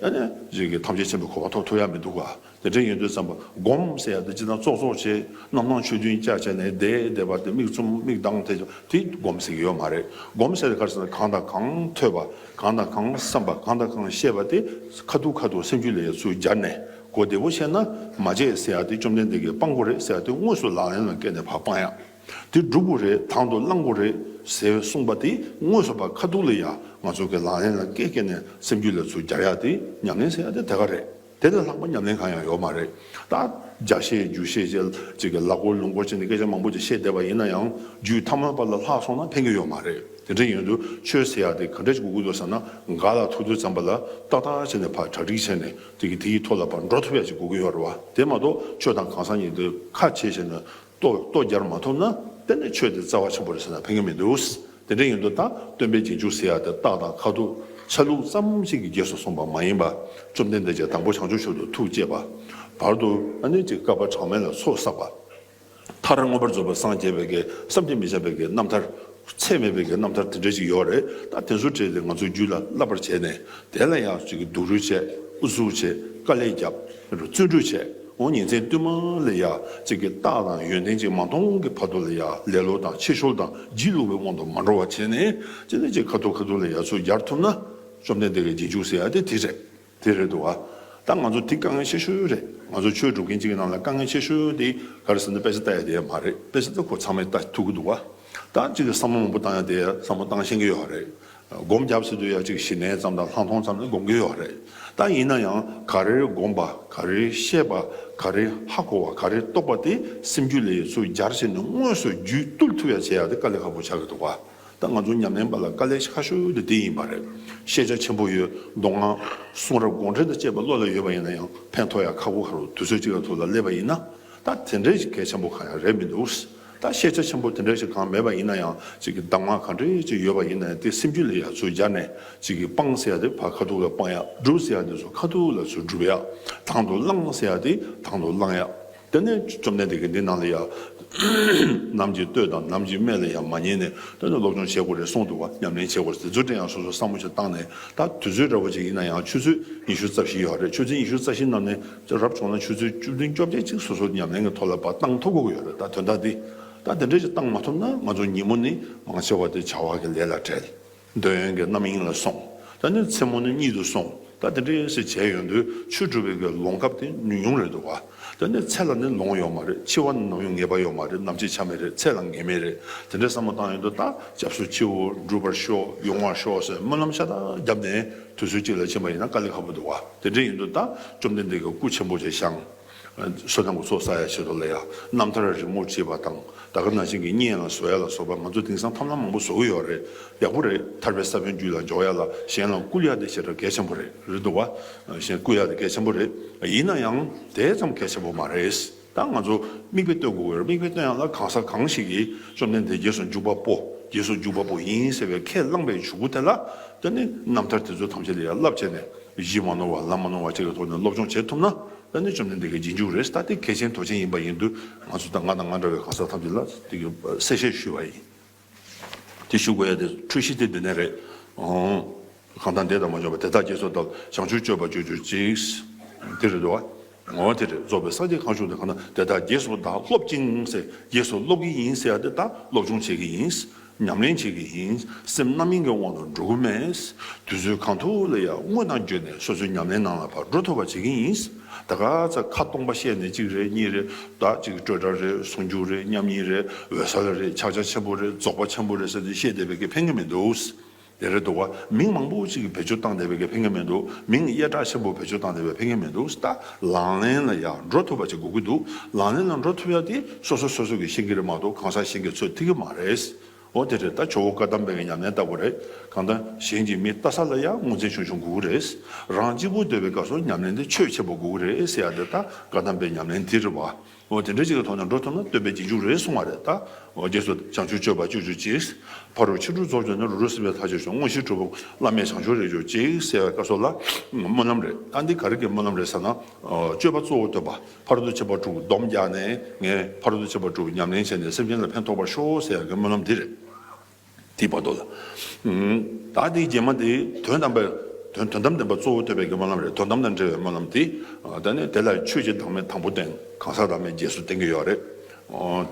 ཨ་ནི་རིགས་ཀྱི་ཐམས་ཅད་མཁྱེན་པའི་གོ་འཕང་ཐོབ་ཐུབ་ཡ་མི་འདུག་ག། དེ་འདྲ་ཡིན་དུས་ཙམ་པ་སྒོམ་ཟེར་ཡ་དེ་ཅི་ལྟར་ཙོག་ཙོག་བྱས་རྣམ་སྣང་ཆོས་བདུན་བཅའ་བྱས་ནས་བསྡད་བསྡད་པ་དེ་མིག་བཙུམ་མིག་གདངས་དེ་དེ་སྒོམ་ཟེར་གྱི་ཡོད་མ་རེད། སྒོམ་ཟེར་དེ་ག་རེ་ཟེར་ན་གང་དང་གང་ཐོས་པ། གང་དང་གང་བསམ་པ། གང་དང་གང་བཤད་པ་དེ་ཁ་ཐུག་ཁ་ཐུག་སེམས་རྒྱུད་ལ་ཡ་ཚུར་སྦྱར་ནས་གོ་བདེ་པོ་བཤད་ན། མ་བྱེད་ཟེར་ཡ་དེ་བཅོམ་ལྡན་འདས་ཀྱིས་སྤང་དགོས་རེད་ཟེར་ཡ་དེ་དངོས་སུ་ལག་ལེན་ལ་བཀལ་ནས་ཕར་སྤང་ཡ། དེ་སྒྲུབ་དགོས་རེད། དང་དུ་བླང་དགོས་རེད་ཟེར་གསུངས་པ་དེ་དངོས་སུ་ཕར་ཁ་ཐུག་ལ་ཡ་ང་ཚོ་གི་ལག་ལེན་ལ་བཀལ་བཀལ་ནས་སེམས་རྒྱུད་ལ་ཚུར་སྦྱར་ཡ་དེ་ཉམས་ལེན་ཟེར་ཡ་དེ་དེ་ག་རེད། དེ་ལས་ལྷག་པ་ཉམས་ལེན་གང་ཡང་ཡོད་མ་རེད། ད་རྒྱ་བཤད་རྒྱུད་བཤད་ཅེས་ཅིག་གི་ལ་སྐོར་ལུང་སྐོར་བྱས་ནས་སྐད་ཆ་མང་པོ་ཅིག་བཤད་བསྡད་པ་ཡིན་ན་ཡང་རྒྱུད་ཐ་མལ་པ་ལ་ལྷག་སོང་ན་ཕན་གྱི་ཡོད་མ་རེད། དེ་འདྲ་ཡིན་དུས་ཆོས་ཟེར་ཡ་དེ་ག་འདྲ་ཅིག་དགོས་ཀྱི་འདུག་ཟེར་ན། ག་ལ་ཐུག་དུས་ཙམ་པ་ལ་ཏག་ཏག་བྱས་ནས་ཕར་གྲ་སྒྲིག་བྱས་ནས་དེ་གི་དེ་ཡི་ཐོག་ལ་ཕར་འགྲོ་ཐུབ་ཡ་ཅིག་དགོས་ཀྱི་ཡོད་རེད་བ། དེ་མ་གཏོགས་ཆོས་དང་གང་ཟག་གཉིས་དེ་ཁ་ཕྱེ་བྱས་ནས་ལྟོ་ལྟོ་རྒྱག་མ་ཐུབ་ན་དེ་ནི་ཆོས་དེ་རྩ་བ་ཆེན་པོ་རེད་ཟེར་ན་ཕན་གྱི་མི་འདུག། དེ་འདྲ་ཡིན་དུས་ད་སྟོན་པའི་རྗེས་འཇུག་ཟེར་ཡ་དེ་རྟགས་དང་ཁ་ཐུག་ཆ་ལུགས་ཙམ་ཞིག་གི་རྗེས་སུ་སོང་བ་མ་ཡིན་པ། བཅོམ་ལྡན་འདས་ཀྱིས་དང་པོ་བྱང་ཆུབ་མཆོག་ཏུ་ཐུགས་བསྐྱེད་པ། བར་དུ་ཨ་ནི་ཅིག་བསྐལ་པ་གྲངས་མེད་ལ་ཚོགས་བསགས་པ། མཐར་མངོན་པར་རྫོགས་པར་སངས་རྒྱས་པའི་གི་བསམ་གྱིས་མི་ཁྱབ་པའི་གི་རྣམ་ཐར། ཚད་མེད་པའི་གི་རྣམ་ཐར་དེ་འདྲ་ཞིག་ཡོད་རེད། ད་དེ་ཚོ་བྲིས་ཏེ་ང་ཚོའི་རྒྱུད་ལ་བསླབ་པར་བྱས་ནས་དེ་ལ་ཡང་ཅིག་གི་སྡུག་རུས་བྱས། ཨུ་ཚུགས་བྱས། དཀའ་ལས་བརྒྱབ། བརྩོན་འགྲུས་བྱས། འོ་ཉིན་མཚན་བསྟུད་མར་ལ་ཡ་ཅིག་གི་རྟགས་དང་ཡོན་ཏན་ཅིག་མ་མཐོང་གི་བར་དུ་ལ་ཡ་ལེ་ལོ་དང་ཕྱི་བཤོལ་དང་སྒྱིད་ལུག་པའི་དབང་དུ་མ་འགྲོ་བ་བྱས་ནས་ཅི་ནས་ཅིག་ཁ་ཐུག་ཁ་ཐུག་ལ་ཡ་ཚུར་སྦྱར་ཐུབ་ན་བཅོམ་ལྡན་འདས་ཀྱི་རྗེས་འཇུག་ཟེར་ཡ་དེ་དེ་རེད། དེ་རེད་འདུག་ཨ། ད་ང་ཚོ་དེ་དཀའ་ངལ་ཆེ་ཤོས་རེད། ང་ཚོ་ཆོས་སྒྲུབ་མཁན་གཅིག་གི་ནང་ལ་དཀའ་ངལ་ཆེ་ཤོས་དེ་ག་རེ་ཟེར་ན་དཔེ་ཆ་ལྟ་ཡ་དེ་མ་རེད། དཔེ་ཆ་ད་ཁོ་ཚང་མས་ལྟ་ཐུབ་ཀྱི་འདུག་ཨ། ད་གཅིག་གི་བསམ་བློ་མང་པོ་བཏང་ཡ་དེ་བསམ་བློ་བཏང་ཤེས་ཀྱི་ཡོད་རེད། སྒོམ་རྒྱབ་ཟེར་དུས་ཡ་གཅིག་ཞི་གནས་ཙམ་དང་ལྷག་མཐོང་ཙམ་ནི་སྒོམ་གྱི་ཡོད་རེད། ད་ཡིན་ན་ཡང་ག་རེ་སྒོམ་པ། ག་རེ་བཤད་པ། ག་རེ་ཧ་གོ་བ། ག་རེ་རྟོགས་པ་དེ་སེམས་རྒྱུད་ལ་ཡ་ཚུར་སྦྱར་བྱས་ནས་དངོས་སུ་རྒྱུད་བཏུལ་ཐུབ་ཡ་བྱེད་ཡ་དེ་དཀའ་ལས་ཁག་པོ་ཆགས་ཀྱི་འདུག་ཨ། ད་ང་ཚོ་ཉམས་ལེན་པ་ལ་དཀའ་ལས་ཁག་ཤོས་དེ་དེ་ཡིན་པ་རེད། ཤེས་བྱ་ཆེན་པོ་ཡོད། མདོ་སྔགས་གསུང་རབ་དགོངས་འགྲེལ་དང་བཅས་པ་བློ་ལ་ཡོད་པ་ཡིན་ན་ཡང་ཕན་ཐོགས་ཡ་ཁག་པོ་ཁག་པོ། དུས་ཚོད་གཅིག་ལ་ཐུག་ལ་སླེབས་པ་ཡིན་ན་ད་དེ་འདྲའི་གལ་ཆེན་པོ་གང་ཡང་རེད་མི་འདུག། ད་ཤེས་བྱ་ཆེན་པོ་དེ་འདྲ་ཞིག་གང་མེད་པ་ཡིན་ན་ཡང་གཅིག་གི་གདམས་ངག་ག་འདྲའི་ཅིག་ཡོད་པ་ཡིན་ན་ཡང་དེ་སེམས་རྒྱུད་ལ་ཡ་ཚུར་སྦྱར་ནས་གཅིག་གི་སྤང་ཟེར་ཡ་དེ་ཕར་ཁ་ཐུག་ལ་སྤང་ཡ། སྒྲུབ་ཟེར་ཡ་དེ་ཚོ་ཁ་ཐུག་ལ་ཚུར་སྒྲུབ་ཡ། དང་དུ་བླང་ཟེར་ཡ་དེ་དང་དུ་བླང་ཡ། དེ་ནས་བཅོམ་ལྡན་འདས་ཀྱིས་འདི་ནང་ལ་ཡ་ ནམ་གྱི་སྟོད་དང་ནམ་གྱི་སྨད་ལ་ཡང་མ་ཉལ་ནས་ད་ནི་སློབ་སྦྱོང་བྱེད་དགོས་རེད་གསུངས་འདུག་བ། ཉམས་ལེན་བྱེད་དགོས་རེད། དེ་ཚོ་དེ་ཡང་སོ་སོ་བསམ་བློ་ཞིག་བཏང་ནས། ད་དུས་ཚོད་འདྲ་བོ་ཅིག་ཡིན་ན་ཡང་ཆུ་ཚོད་ཉི་ཤུ་རྩ་བཞི་ཡོད་རེད། ཆུ་ཚོད་ཉི་ཤུ་རྩ་བཞི་ནང་ནས་རབ་བྱུང་ན་ཆུ་ཚོད་བཅུ་བདུན་བཅོ་བརྒྱད་ཅིག་སོ་སོ་ཉམས་ལེན་གྱི་ཐོག་ལ་ཕར་བཏང་ཐུབ་དགོས་ཀྱི་ཡོད་རེད། ད་དོན་དག་འདི་ད་དེ་འདྲ་ཞིག་བཏང་མ་ཐུབ་ན་ང་ཚོ་ཉིན་མོ་ནི་མང་ཆེ་བ་དེ་བྱ་བ་གི་ལས་ལ་བྲེལ། འདོད་ཡོན་གྱི་རྣམ་གཡེང་ལ་སོང་། ད་ནི་མཚན་མོ་ནི་གཉིད་དུ་སོང་། ད་དེ་འདྲའི་སེ་བྱས་ཡོང་དུས་ཆོས་སྒྲུབ་པའི་གི་ལོང་སྐབས་དེ་ཉུང་ཉུང་རེད་འདུག་བ། ད་ནི་ཚེ་ལ་ནི་ལོང་ཡོད་མ་རེད། འཆི་བ་ནི་ནམ་ཡང་ངེས་པ་ཡོད་མ་རེད། ནམ་འཆི་ཆ་མེད་རེད། ཚེ་ལ་ངེས་མེད་རེད། དེ་འདྲའི་བསམ་བློ་བཏང་ཡོང་དུས་ད་སྐྱབས་སུ་མཆིའོ། འགྲུབ་པར་ཤོག་ཡོང་བར་ཤོག་ཟེར་སྨོན་ལམ་ཤ་སྟག་བརྒྱབ་ནས་དུས་ཚོད་གཅིག་ལ་ཕྱིན་པ་ཡིན་ན་དཀའ་ལས་ཁག་པོ་འདུག་བ། དེ་འདྲ་ཡིན་དུས་ད་བཅོམ་ལྡན་འདས་ཀྱི་སྐུ་ཆེན་པོ་ཞིག་བཞེངས། བསོད་ནམས་ཀྱི་ཚོགས་བསགས་ཡ་ཆེད་དུ་ལ་ཡ་རྣམ་ཐར་རི་མོ་བྲིས་པ་དང་། ད་ག་ནང་བཞིན་གྱི་བརྙན་ལ་བཟོ་ཡ་ལ་སོགས་པ་ང་ཚོ་དེང་སང་ཐབས་ལམ་མང་པོ་བཟོ་གི་ཡོད་རེད། ཡག་པོ་རེད། ཐར་པའི་ས་བོན་རྒྱུད་ལ་འཇོག་ཡ་ལ་གཞན་ལ་བསྐུལ་ཡ་དེ་ཞེ་དྲག་གལ་ཆེན་པོ་རེད། རེད་འདུག་བ། གཞན་བསྐུལ་ཡ་དེ་གལ་ཆེན་པོ་རེད། ཡིན་ན་ཡང་དེ་ཙམ་གལ་ཆེན་པོ་མ་རེད། ད་ང་ཚོ་མིག་དཔེ་སྟོན་དགོས་ཀྱི་རེད། མིག་དཔེ་སྟོན་ཡ་ལ་གང་ཟག་གང་ཞིག་གིས་བཅོམ་ལྡན་འདས་རྗེས་སུ་འཇུག་པ་པོ། རྗེས་སུ་འཇུག་པ་པོ་ཡིན་ཟེར་བའི་ཁས་བླངས་པའི་གཞུག་གུ་དེ་ལ། དེ་ནི་རྣམ་ཐར་དེ་ཚོ་ཐམས་ཅད་ལ་ཡ་བསླབ་བྱས་ནས་གཞི་མ་ནོར་བ་ལམ་མ་ནོར་བ་ཅིག་གི་ཐོག་ནས་སློབ་སྦྱོང་བྱེད་ཐུབ་ན། ད་ནི་བཅོམ་ལྡན་འདས་ཀྱི་རྗེས་འཇུག་རེད། ད་དེ་གལ་ཆེན་དོན་ཆེན་ཡིན་པ་ཡིན་དུས་ང་ཚོ་དང་ང་དང་ང་འདྲ་བའི་གང་ཟག་ཐམས་ཅད་ལ་དེ་གི་གསལ་བཤད་ཞུས་པ་ཡིན། དེ་ཞུ་དགོས་ཡ་དེ་འཁྲུལ་གཞི་དེ་འདི་ནས་རེད། ཨོ། གང་དང་འདས་དང་མ་བྱོན་པ་དེ་དག་རྗེས་སུ་བདག་བྱང་ཆུབ་སྤྱོད་པ་སྤྱོད་གྱུར་ཅིག་དེ་རེད་དོ། འོ་དེ་རེད། རྫོགས་པའི་སངས་རྒྱས་གང་བྱུང་དེ་གང་དང་དེ་དག་རྗེས་སུ་བདག་སློབ་ཅིང་ཟེར། རྗེས་སུ་སློབ་ཀྱི་ཡིན་ཟེར་ཡ་དེ་ད་སློབ་སྦྱོང་བྱེད་ཀྱི་ཡིན། ཉམས་ལེན་བྱེད་ཀྱི་ཡིན། སེམས་རྣམ་གཡེང་གི་དབང་དུ་འགྲོ་གི་མེད། དུས་ཚོད་གང་ཐུབ་ལ་ཡང་དངོས་དང་བརྒྱུད་ནས་སོ་སོའི་ཉམས་ལེན་ནང་ལ་ཕར་འགྲོ་ཐུབ་པ་བྱེད་ཀྱི་ཡིན། ད་ག་ཚ་ཁ་སྟོང་པ་བཤད་ནས་གཅིག་རེད་གཉིས་རེད། ད་གཅིག་སྤྲོས་བྲལ་རེད། ཟུང་འཇུག་རེད། མཉམ་ཉིད་རེད། འོད་གསལ་རེད། ཕྱག་རྒྱ་ཆེན་པོ་རེད། རྫོགས་པ་ཆེན་པོ་རེད་ཟེར་ཏེ་བཤད་བསྡད་པའི་གི་ཕན་གི་མི་འདུག་དེ་རེད་འདུག་བ། མིང་མང་པོ་ཅིག་བེད་སྤྱོད་བཏང་བསྡད་པའི་གི་ཕན་གི་མི་འདུག་མིང་སྐད་གྲགས་ཆེན་པོ་བེད་སྤྱོད་བཏང་བསྡད་པའི་ཕན་གི་མི་འདུག་ད་ལག་ལེན་ལ་ཡང་འགྲོ་ཐུབ་པ་ཅིག་དགོས་ཀྱི་འདུག་ལག་ལེན་ལ་འགྲོ་ཐུབ་ཡ་དེ་སོ་སོ་སོ་སོ་གིས་ཤེས་ཀྱི་རེད་མ་གཏོགས་གང་ཟག་གཞན་གྱིས་ཚོད་ཐིག་གི་མ་རེད། འོ་དེ་རེད། ད་ཇོ་བོ་བཀའ་གདམས་པའི་གི་ཉམས་ལེན་ལྟ་བུ་རེད། གང་ལྟར་གཞན་གྱིས་མི་ལྟ་ས་ལ་ཡང་ངོས་འཛིན་ཆུང་ཆུང་དགོས་ཀྱི་རེད། རང་གཅིག་པུ་སྡོད་པའི་སྐབས་སུ་ཉམས་ལེན་དེ་ཆོས་ཆེན་པོ་དགོས་ཀྱི་རེད་ཟེར་ཡ་དེ་ད་བཀའ་གདམས་པའི་ཉམས་ལེན་དེ་རེད་བ། འོ་དེ་འདྲ་ཅིག་གི་ཐོག་ནས་འགྲོ་ཐུབ་ན་སྟོན་པའི་རྗེས་འཇུག་རེད་གསུང་བ་རེད་ད། འོ་རྗེས་སུ་བྱང་ཆུབ་སྤྱོད་པ་སྤྱོད་གྱུར་ཅིག་ཕ་རོལ་ཕྱིན་དྲུག་རྫོགས་བྱུང་ནས་རབ་ཏུ་སྲིད་པའི་མཐར་ཕྱིན་ཤོག་དངོས་གཞི་གྲུབ་པ་བླ་མེད་བྱང་ཆུབ་རེག་གྱུར་ཅིག་ཟེར་བའི་སྐབས་སུ་ལ་སྨོན་ལམ་རེད། ད་འདི་ག་རེ་གི་སྨོན་ལམ་རེད་ཟེར་ན། སྤྱོད་པ་གཙོ་བོ་སྟོན་པ་ཕ་རོལ་ཏུ་ཕྱིན་པ་དྲུག་སྡོམ་རྒྱག་ནས་ངས་ཕ་རོལ་ཏུ་ཕྱིན་པ་དྲུག་ཉམས་ལེན་བྱས་ནས་སེམས་ཅན་ལ་ཕན་ཐོགས་པར་ཤོག་ཟེར་ཡ་གི་སྨོན་ལམ་འདི་རེད། དེའི་བར་དུ་ལ། ད་དེའི་རྗེས་མ་དེ་དོན་དམ་པའི་དོན་དོན་དམ་བདེན་པ་གཙོ་བོ་སྟོན་པའི་གི་སྨོན་ལམ་རེད། དོན་དམ་དང་འབྲེལ་བའི་སྨོན་ལམ་དེ། ད་ནི་དེ་ལ་ཆོས་ཀྱི་བདག་མེད་དང་པོ་བསྟན། གང་ཟག་བདག་མེད་རྗེས་སུ་བསྟན་གྱི་ཡོད་རེད།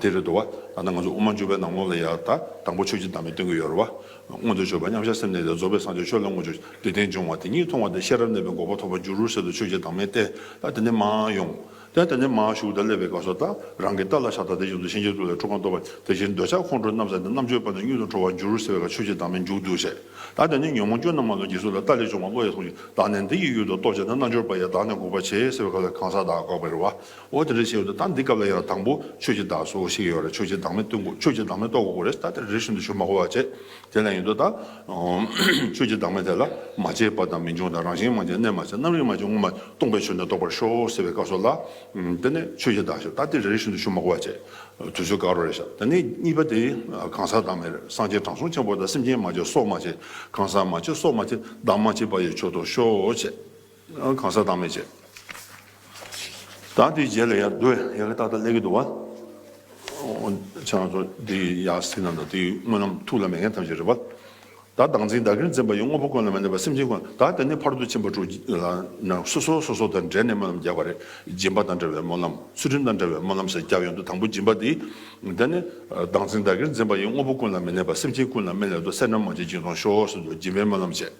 དེ་རེད་འདུག་བ། ད་ནི་ང་ཚོ་དབུ་མ་འཇུག་པའི་ནང་ལོགས་ལ་ཡ་ད་དང་པོ་ཆོས་ཀྱི་བདག་མེད་བསྟན་གྱི་ཡོད་རེད་བ། མངོན་དུ་གྱུར་པ་མཉམ་གཞག་སེམས་གནས་ཏེ། རྫོགས་པའི་སངས་རྒྱས་ཆོས་ལ་མངོན་གྱུར་ཅིག་དེ་སྟེང་འབྱུང་བ་དེ་ཉིད་མཐོང་བ་སྟེ། ཤེས་རབ་གནས་པས་འགོག་པ་ཐོབ་པར་འགྱུར་ཟེར་དུས་ཆོས་ཀྱི་བདག་མེད་བསྟན། ད་དེ་ནས་མར་ཡོང་། ད་དེ་ནས་མར་གཞུག་ད་སླེབས་པའི་སྐབས་སུ་ད་རང་གི་ལྟ་ལ་ཤ་སྟག་དེ་བཞིན་དུ་ཤེས་བྱའི་ཐུགས་ལ་འཁྲུལ་པ་གཏོགས་པ་དེ་བཞིན་འདོད་ཆགས་ཁོང་ཁྲོ་རྣམ་བསལ་ཏེ། རྣམ་དཔྱོད་པ་ནི་མྱུར་དུ་གྲོལ་བར་འགྱུར་ཟེར་བའི་སྐབས་ཆོས་ཀྱི་བདག་མེད་མཇུག་བསྡུ་བྱས། ད་དེ་ནས་ཉོན་མོངས་སྐྱོན་རྣམས་མ་ལུས་རྗེས་སུ་ལ། ལྟ་ལས་བྱུང་བ་བློ་ཡིས་མཐོང་ཞིང་། བདག་ནི་འདི་ཡི་ཡུལ་དུ་རྟོགས་བྱས་ན། རྣལ་འབྱོར་པ་ཡིས་བདག་ནི་འགོག་པར་བྱེད་ཟེར་བའི་སྐབས་ལ་གང་ཟག་བདག་འགོག་པ་རེད་བ། འོ་དེ་འདྲ་བཤད་ཡོད་དུས་ད་འདི་སྐབས་ལ་ཡང་དང་པོ་ཆོས་ཀྱི་བདག་སོ་ཞིག་ཡོད་རེད། ཆོས་ཀྱི་བདག་མེད་སྟོན་དགོས། ཆོས་ཀྱི་བདག་མེད་རྟོགས་དགོས་རེད། ད་དེ་རེ་བཞིན་དུ་ཞུ་མ་དགོས་པ་བྱས། དེ་ལ་ཡིན་དུས་ད། ཆོས་ཀྱི་བདག་མེད་དེ་ལ་མ་སྐྱེས་པ་དང་མི་འབྱུང་དང་། རང་བཞིན་མ་སྐྱེས་གནས་མ་སྐྱེས། རྣམ་རིག་མ་སྐྱེས་ངོ་མ་སྟོང་པའི་ཆོས་ནི་རྟོགས་པར་ཤོག་ཟེར་བའི་སྐབས་སུ་ལ། དེ་ནས་ཆོས་ཀྱི་བདག་ཞུ། ད་དེ་རེ་རེ་བཞིན་དུ་ཞུ་མ་དགོས་པ་བྱས། དུས་ཚོད་བཀག་རོགས་རེད་ཤག་དེ་ནས་གཉིས་པ་དེ་གང་ཟག་བདག་མེད་རེད། སངས་རྒྱས་དྲང་སྲོང་ཆེན་པོ་དང་། སེམས་ཅན་མ་སྐྱེས་སྲོག་མ་བཅད། གང་ཟག་མ་སྐྱེས་སྲོག་མ་བཅད། བདག་མ་བྱས་པ་ཡི་མཆོག་ཏུ་ཤོག་བྱས། གང་ཟག་བདག་མེད་བྱས། ད་དེའི་རྗེས་ལ་ཡར་འདུག་ཡ་གི་ཏག་ཏག་སླེབས་ཀྱི་འདུག་བ། ཁྱེད་རང་ཚོ་འདི་ཡར་གཟིགས་ན་འདུག་དེའི་སྨོན་ལམ་ཐུགས་ལ་མེད་མཁན་ཐམས་ཅད་རེད་བ། ད་བདག་འཛིན་བདག་གིར་འཛིན་པ་ཡི། དངོས་པོ་ཀུན་ལ་མི་གནས་པ་སེམས་ཅན་ཀུན། ད་དེ་ནས་ཕ་རོལ་ཏུ་ཕྱིན་པ་དྲུག་ལ་ན་སོ་སོ་སོ་སོ་དང་འབྲེལ་ནས་སྨོན་ལམ་བརྒྱབ་པ་རེད། སྦྱིན་པ་དང་འབྲེལ་བའི་སྨོན་ལམ། ཚུལ་ཁྲིམས་དང་འབྲེལ་བའི་སྨོན་ལམ་ཟེར་བརྒྱབ་ཡོང་དུས་དང་པོ་སྦྱིན་པ་དེ། དེ་ནས་བདག་འཛིན་བདག་གིར་འཛིན་པ་ཡི། དངོས་པོ་ཀུན་ལ་མི་གནས་པ་སེམས་ཅན་ཀུན་ལ་མི་གནས་སོ། སེར་སྣ་མ་བྱེད་སྦྱིན་མཐོང་ཤོག་ཟེར་དུས་སྦྱིན་པའི་སྨོན་ལམ་བྱས།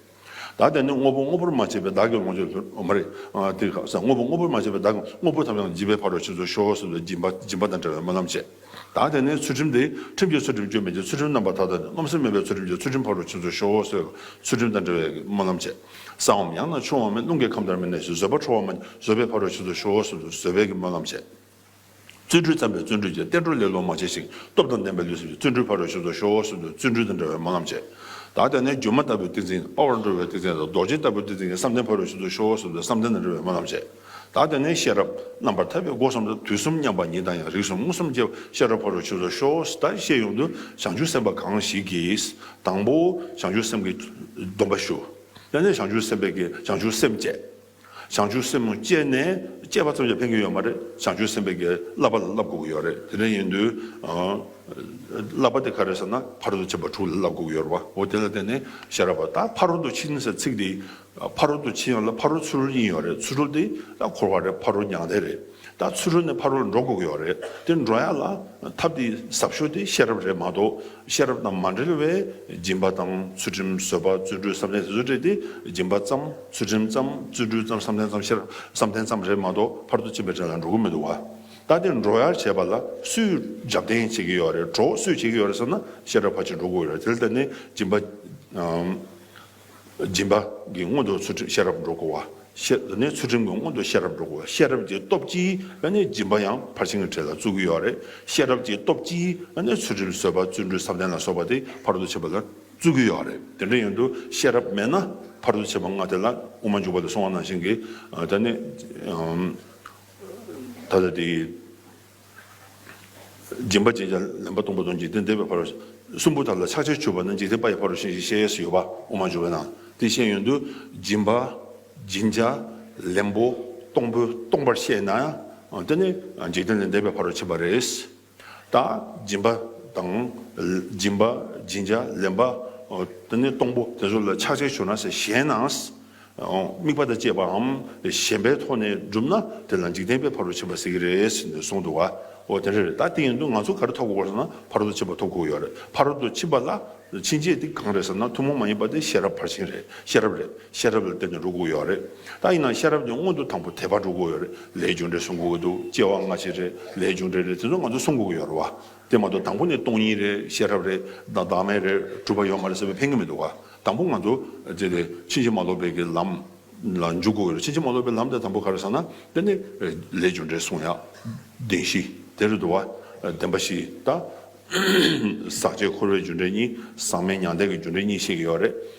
ད་དེ་ནི་དངོས་པོ་དངོས་པོར་མ་བྱས་པའི་བདག་གི་ལོངས་སྤྱོད་ལྷུར། མ་རེད། ཨ་དེ་ག་ས་དངོས་པོ་དངོས་པོར་མ་བྱས་པའི་བདག་གི་དངོས་པོ་ཐམས་ཅད་སྦྱིན་པའི་ཕ་རོལ་ཕྱིན་སོང་ཤོག་ཟེར་དུས་སྦྱིན་པ་སྦྱིན་པ་དང་འབྲེལ་བའི་སྨོན་ལམ་བྱས། ད་དེ་ནི་ཚུལ་ཁྲིམས་དེ། ཁྲིམས་ཀྱི་ཚུལ་ཁྲིམས་སྐྱོན་མེད་ཅིང་། ཚུལ་ཁྲིམས་རྣམ་པར་ཐར་ཏེ། རྣམ་སེམས་མེད་པའི་ཚུལ་ཁྲིམས་ཀྱིས། ཚུལ་ཁྲིམས་ཕ་རོལ་ཕྱིན་སོང་ཤོག་ཟེར་དུས་ཚུལ་ཁྲིམས་དང་འབྲེལ་བའི་སྨོན་ལམ་བྱས། གསང་བའམ་ཡང་ན་ཕྱོགས་འོག་མིན། རླུང་གིས་ཁམས་དར་མི་གནས་ཤིང་། བཟོད་པ་ཁྲོ་བོ་མ་བྱེད། བཟོད་པས་ཕ་རོལ་ཕྱིན་སོང་ཤོག་ཟེར་དུས་བཟོད་པའི་གི་སྨོན་ལམ་བྱས། བརྩོན་འགྲུས་བརྩམས་པས་བརྩོན་འགྲུས་ཀྱིས། བསྟན་འགྲོར་ལེ་ལོ་མ་བྱས་ཤིང་། སྟོབས་དང་ལྡན་པའི་ལུས་སེམས་ཀྱིས། བརྩོན་འགྲུས་ཕ་རོལ་ཕྱིན་སོང་ཤོག་ཟེར་དུས་བརྩོན་འགྲུས་དང་འབྲེལ་བའི་སྨོན་ལམ་བྱས། ད་དེ་ནས་སྒྱུ་མ་ལྟ་བུའི་ཏིང་འཛིན། དཔའ་བར་འགྲོ་བའི་ཏིང་འཛིན་དང་། རྡོ་རྗེ་ལྟ་བུའི་ཏིང་འཛིན་གྱིས། བསམ་གཏན་ཕ་རོལ་ཕྱིན་སོང་ཤོག་ཟེར་དུས་བསམ་གཏན་དང་འབྲེལ་བའི་སྨོན་ལམ་བྱས། ད་དེ་ནས་ཤེས་རབ་རྣམ་པར་ཐར་པའི་སྒོ་གསུམ་དུ། དུས་གསུམ་མཉམ་པ་ཉིད་དང་ཡང་། རིགས་གསུམ་མངོན་སུམ་སྐྱེ་བ། ཤེས་རབ་ཕ་རོལ་ཕྱིན་སོང་ཤོག་ད་བཤད་ཡོང་དུས་བྱང་ཆུབ་སེམས་དཔའ་གང་ཞིག་གིས་དང་པོ་བྱང་ཆུབ་སེམས་ཀྱི་སྡོམ་པ་ཞུ། དེ་ནས་བྱང་ཆུབ་སེམས་དཔའི་གི་བྱང་ཆུབ་སེམས་བསྐྱེད། བྱང་ཆུབ་སེམས་བསྐྱེད་ནས་བསྐྱེད་པ་ཙམ་གྱིས་ཕན་གྱི་ཡོད་མ་རེད། བྱང་ཆུབ་སེམས་དཔའི་གི་བསླབ་པ་ལ་བསླབ་དགོས་ཀྱི་ཡོད་རེད། དེ་འདྲ་ཡིན་དུས། བསླབ་པ་དེ་ག་རེ་ཟེར་ན་ཕ་རོལ་ཏུ་ཕྱིན་པ་དྲུག་ལ་བསླབ་དགོས་ཀྱི་ཡོད་རེད་བ། འོ་དེ་ལ་བརྟེན་ནས་ཤེས་རབ་པ། ད་ཕ་རོལ་ཏུ་ཕྱིན་ཟེར་ཚིག་དེ། ཕ་རོལ་ཏུ་ཕྱིན་ཡང་ལ་ཕ་རོལ་ཚུར་རོལ་གཉིས་ཡོད་རེད། ཚུར་རོལ་དེ་ད་འཁོར་བ་རེད། ཕ་རོལ་མྱང་འདས་རེད། ད་ཚུར་རོལ་ནས་ཕ་རོལ་འགྲོ་དགོས་ཀྱི་ཡོད་རེད། དེ་འགྲོ་ཡ་ལ་ཐབས་དེ་ཟབ་ཤོས་དེ་ཤེས་རབ་རེད་མ་གཏོགས། ཤེས་རབ་དང་མ་འབྲེལ་བའི་སྦྱིན་པ་དང་ཚུལ་ཁྲིམས་བཟོད་པ་བརྩོན་འགྲུས་བསམ་གཏན་དེ་ཚོ་སྤྲད་དེ། སྦྱིན་པ་ཙམ་ཚུལ་ཁྲིམས་ཙམ་བརྩོན་འགྲུས་ཙམ་བསམ་གཏན་ཙམ་ཤེས་རབ་བསམ་གཏན་ཙམ་རེད་མ་གཏོགས་ཕ་རོལ་ཏུ་ཕྱིན་པའི་གྲལ་ལ་འགྲོ་གི་མི་འདུག་བ། ད་དེ་འགྲོ་ཡར་བྱེད་པ་ལ་སུས་རྒྱབ་རྟེན་བྱེད་ཀྱི་ཡོད་རེད། གྲོགས་སུས་བྱེད་ཀྱི་ཡོད་རེད་ཟེར་ན་ཤེས་རབ་ཕར་ཕྱིན་འགྲོ་དགོས་ཡོད་རེད། དེ་ལ་བརྟེན་ནས་སྦྱིན་པ། སྦྱིན་པ་གི་སྔོན་དུ་ཚུལ་ཁྲིམས་ཤེས་རབ་འགྲོ་དགོས་པ། ཤེས་ནས་ཚུལ་ཁྲིམས་ཀྱི་སྔོན་དུ་ཤེས་རབ་འགྲོ་དགོས་པ། ཤེས་རབ་ཀྱི་སྟོབས་ཀྱིས་ནི་སྦྱིན་པ་ཡང་ཕར་ཕྱིན་གྱི་གྲལ་ལ་བཙུགས་ཀྱི་ཡོད་རེད། ཤེས་རབ་ཀྱི་སྟོབས་ཀྱིས་ནི་ཚུལ་ཁྲིམས་བཟོད་པ་བརྩོན་འགྲུས་བསམ་གཏན་ལ་སོགས་པ་དེ་ཕ་རོལ་ཏུ་ཕྱིན་པ་ལ་བཙུགས་ཀྱི་ཡོད་རེད། དེ་འདྲ་ཡིན་དུས་ཤེས་རབ་མེད་ན་ཕ་རོལ་ཏུ་ཕྱིན་པ་ལྔ་དེ་ལ་དབུ་མ་འཇུག་པ་ལ་གསུངས་པ་ནང་བཞིན་གྱི་ད་ནི། ད་ལྟ་དེ། སྦྱིན་པ་སྦྱིན་བྱ་ལེན་པ་སྟོང་པ་དང་། འཇིག་རྟེན་འདས་པའི་ཕ་རོལ། གསུམ་པོ་དག་ལ་ཕྱག་རྒྱར་གྱུར་པ་ནི། འཇིག་རྟེན་པ་ཡི་ཕ་རོལ་ཕྱིན་ཞེས་བཤད་ཡོད་པ། དབུ་མ་འཇུག་པའི་ནང་དེ་བཤད་ཡོང་དུས། སྦྱིན་པ་སྦྱིན་བྱ་ལེན་པོ་སྟོང་པོ་སྟོང་པར་ཤེས་ན་ཡང་དེ་ནི་འཇིག་རྟེན་ལས་འདས་པའི་ཕ་རོལ་ཕྱིན་པ་རེད། ད་སྦྱིན་པ་དང་། སྦྱིན་པ་སྦྱིན་བྱ་ལེན་པ་དེ་ནི་སྟོང་པོ་དེ་ཚོ་ལ་ཕྱག་རྒྱར་གྱུར་ན་ཟེར་ཞེན་ན། དམིགས་པ་དང་བཅས་པའམ་ཞེན་པའི་ཐོག་ནས་བསྒྲུབས་ན་དེ་ལ་འཇིག་རྟེན་པའི་ཕ་རོལ་ཕྱིན་པ་ཟེར་གྱི་རེད་ཟེར་ནས་གསུངས་འདུག་བ། འོ་དེ་འདྲ་རེད། ད་དེ་ཡིན་དུས་ང་ཚོ་ག་རེ་ཐོབ་དགོས་ཟེར་ན་ཕ་རོལ་ཏུ་ཕྱིན་པ་ཐོབ་དགོས་ཡོད་རེད། ཕ་རོལ་ཏུ་ཕྱིན་པ་ལ་ཕྱིན་ཆད་དེ་གང་རེད་ཟེར་ན་ཐུན་མོང་མ་ཡིན་པ་དེ་ཤེས་རབ་ཕར་ཕྱིན་རེད། ཤེས་རབ་རེད། ཤེས་རབ་ལ་བརྟེན་ནས་འགྲོ་དགོས་ཡོད་རེད། ད་ཡིན་ན་ཤེས་རབ་དེ་སྔོན་དུ་དང་པོ་དད་པ་འགྲོ་དགོས་ཡོད་རེད། ལས་རྒྱུ་འབྲས་གསུང་དགོས་ཀྱི་འདུག་སྐྱེ་བ་སྔ་ཕྱི་རེད། ལས་རྒྱུ་འབྲས་རེད། དེ་ཚོ་ང་ཚོ་གསུང་དགོས་ཀྱི་ཡོད་རེད་བ། དེ་མ་གཏོགས་དང་པོ་ནས་སྟོང་ཉིད་རེད། ཤེས་རབ་རེད། བདག་བདག་མེད་རེད། གྲུབ་པ་ཡོད་མ་རེད་ཟེར་བས་ཕན་གྱི་མི་འདུག་བ། དང་པོ་ང་ཚོ་དེ་ལས་ཕྱིན་ཅི་མ་ལོག་པའི་གི་ལམ་ལ་འཇུག་དགོས་རེད། ཕྱིན་ཅི་མ་ལོག་པའི་ལམ་དེ་དང་པོ་ག་རེ་ཟེར་ན་དེ་ནི་ལས་རྒྱུ་འབྲས་གསུང་ཡག་བདེན་བཞི་དེ་རེད་འདུག་བ། བདེན་པ་བཞི་ད། ཟག་བཅས་འཁོར་བའི་རྒྱུ་འབྲས་གཉིས། ཟག་མེད་མྱང་འདས་ཀྱི་རྒྱུ་འབྲས་གཉིས་བཤད་ཀྱི་ཡོད་རེད།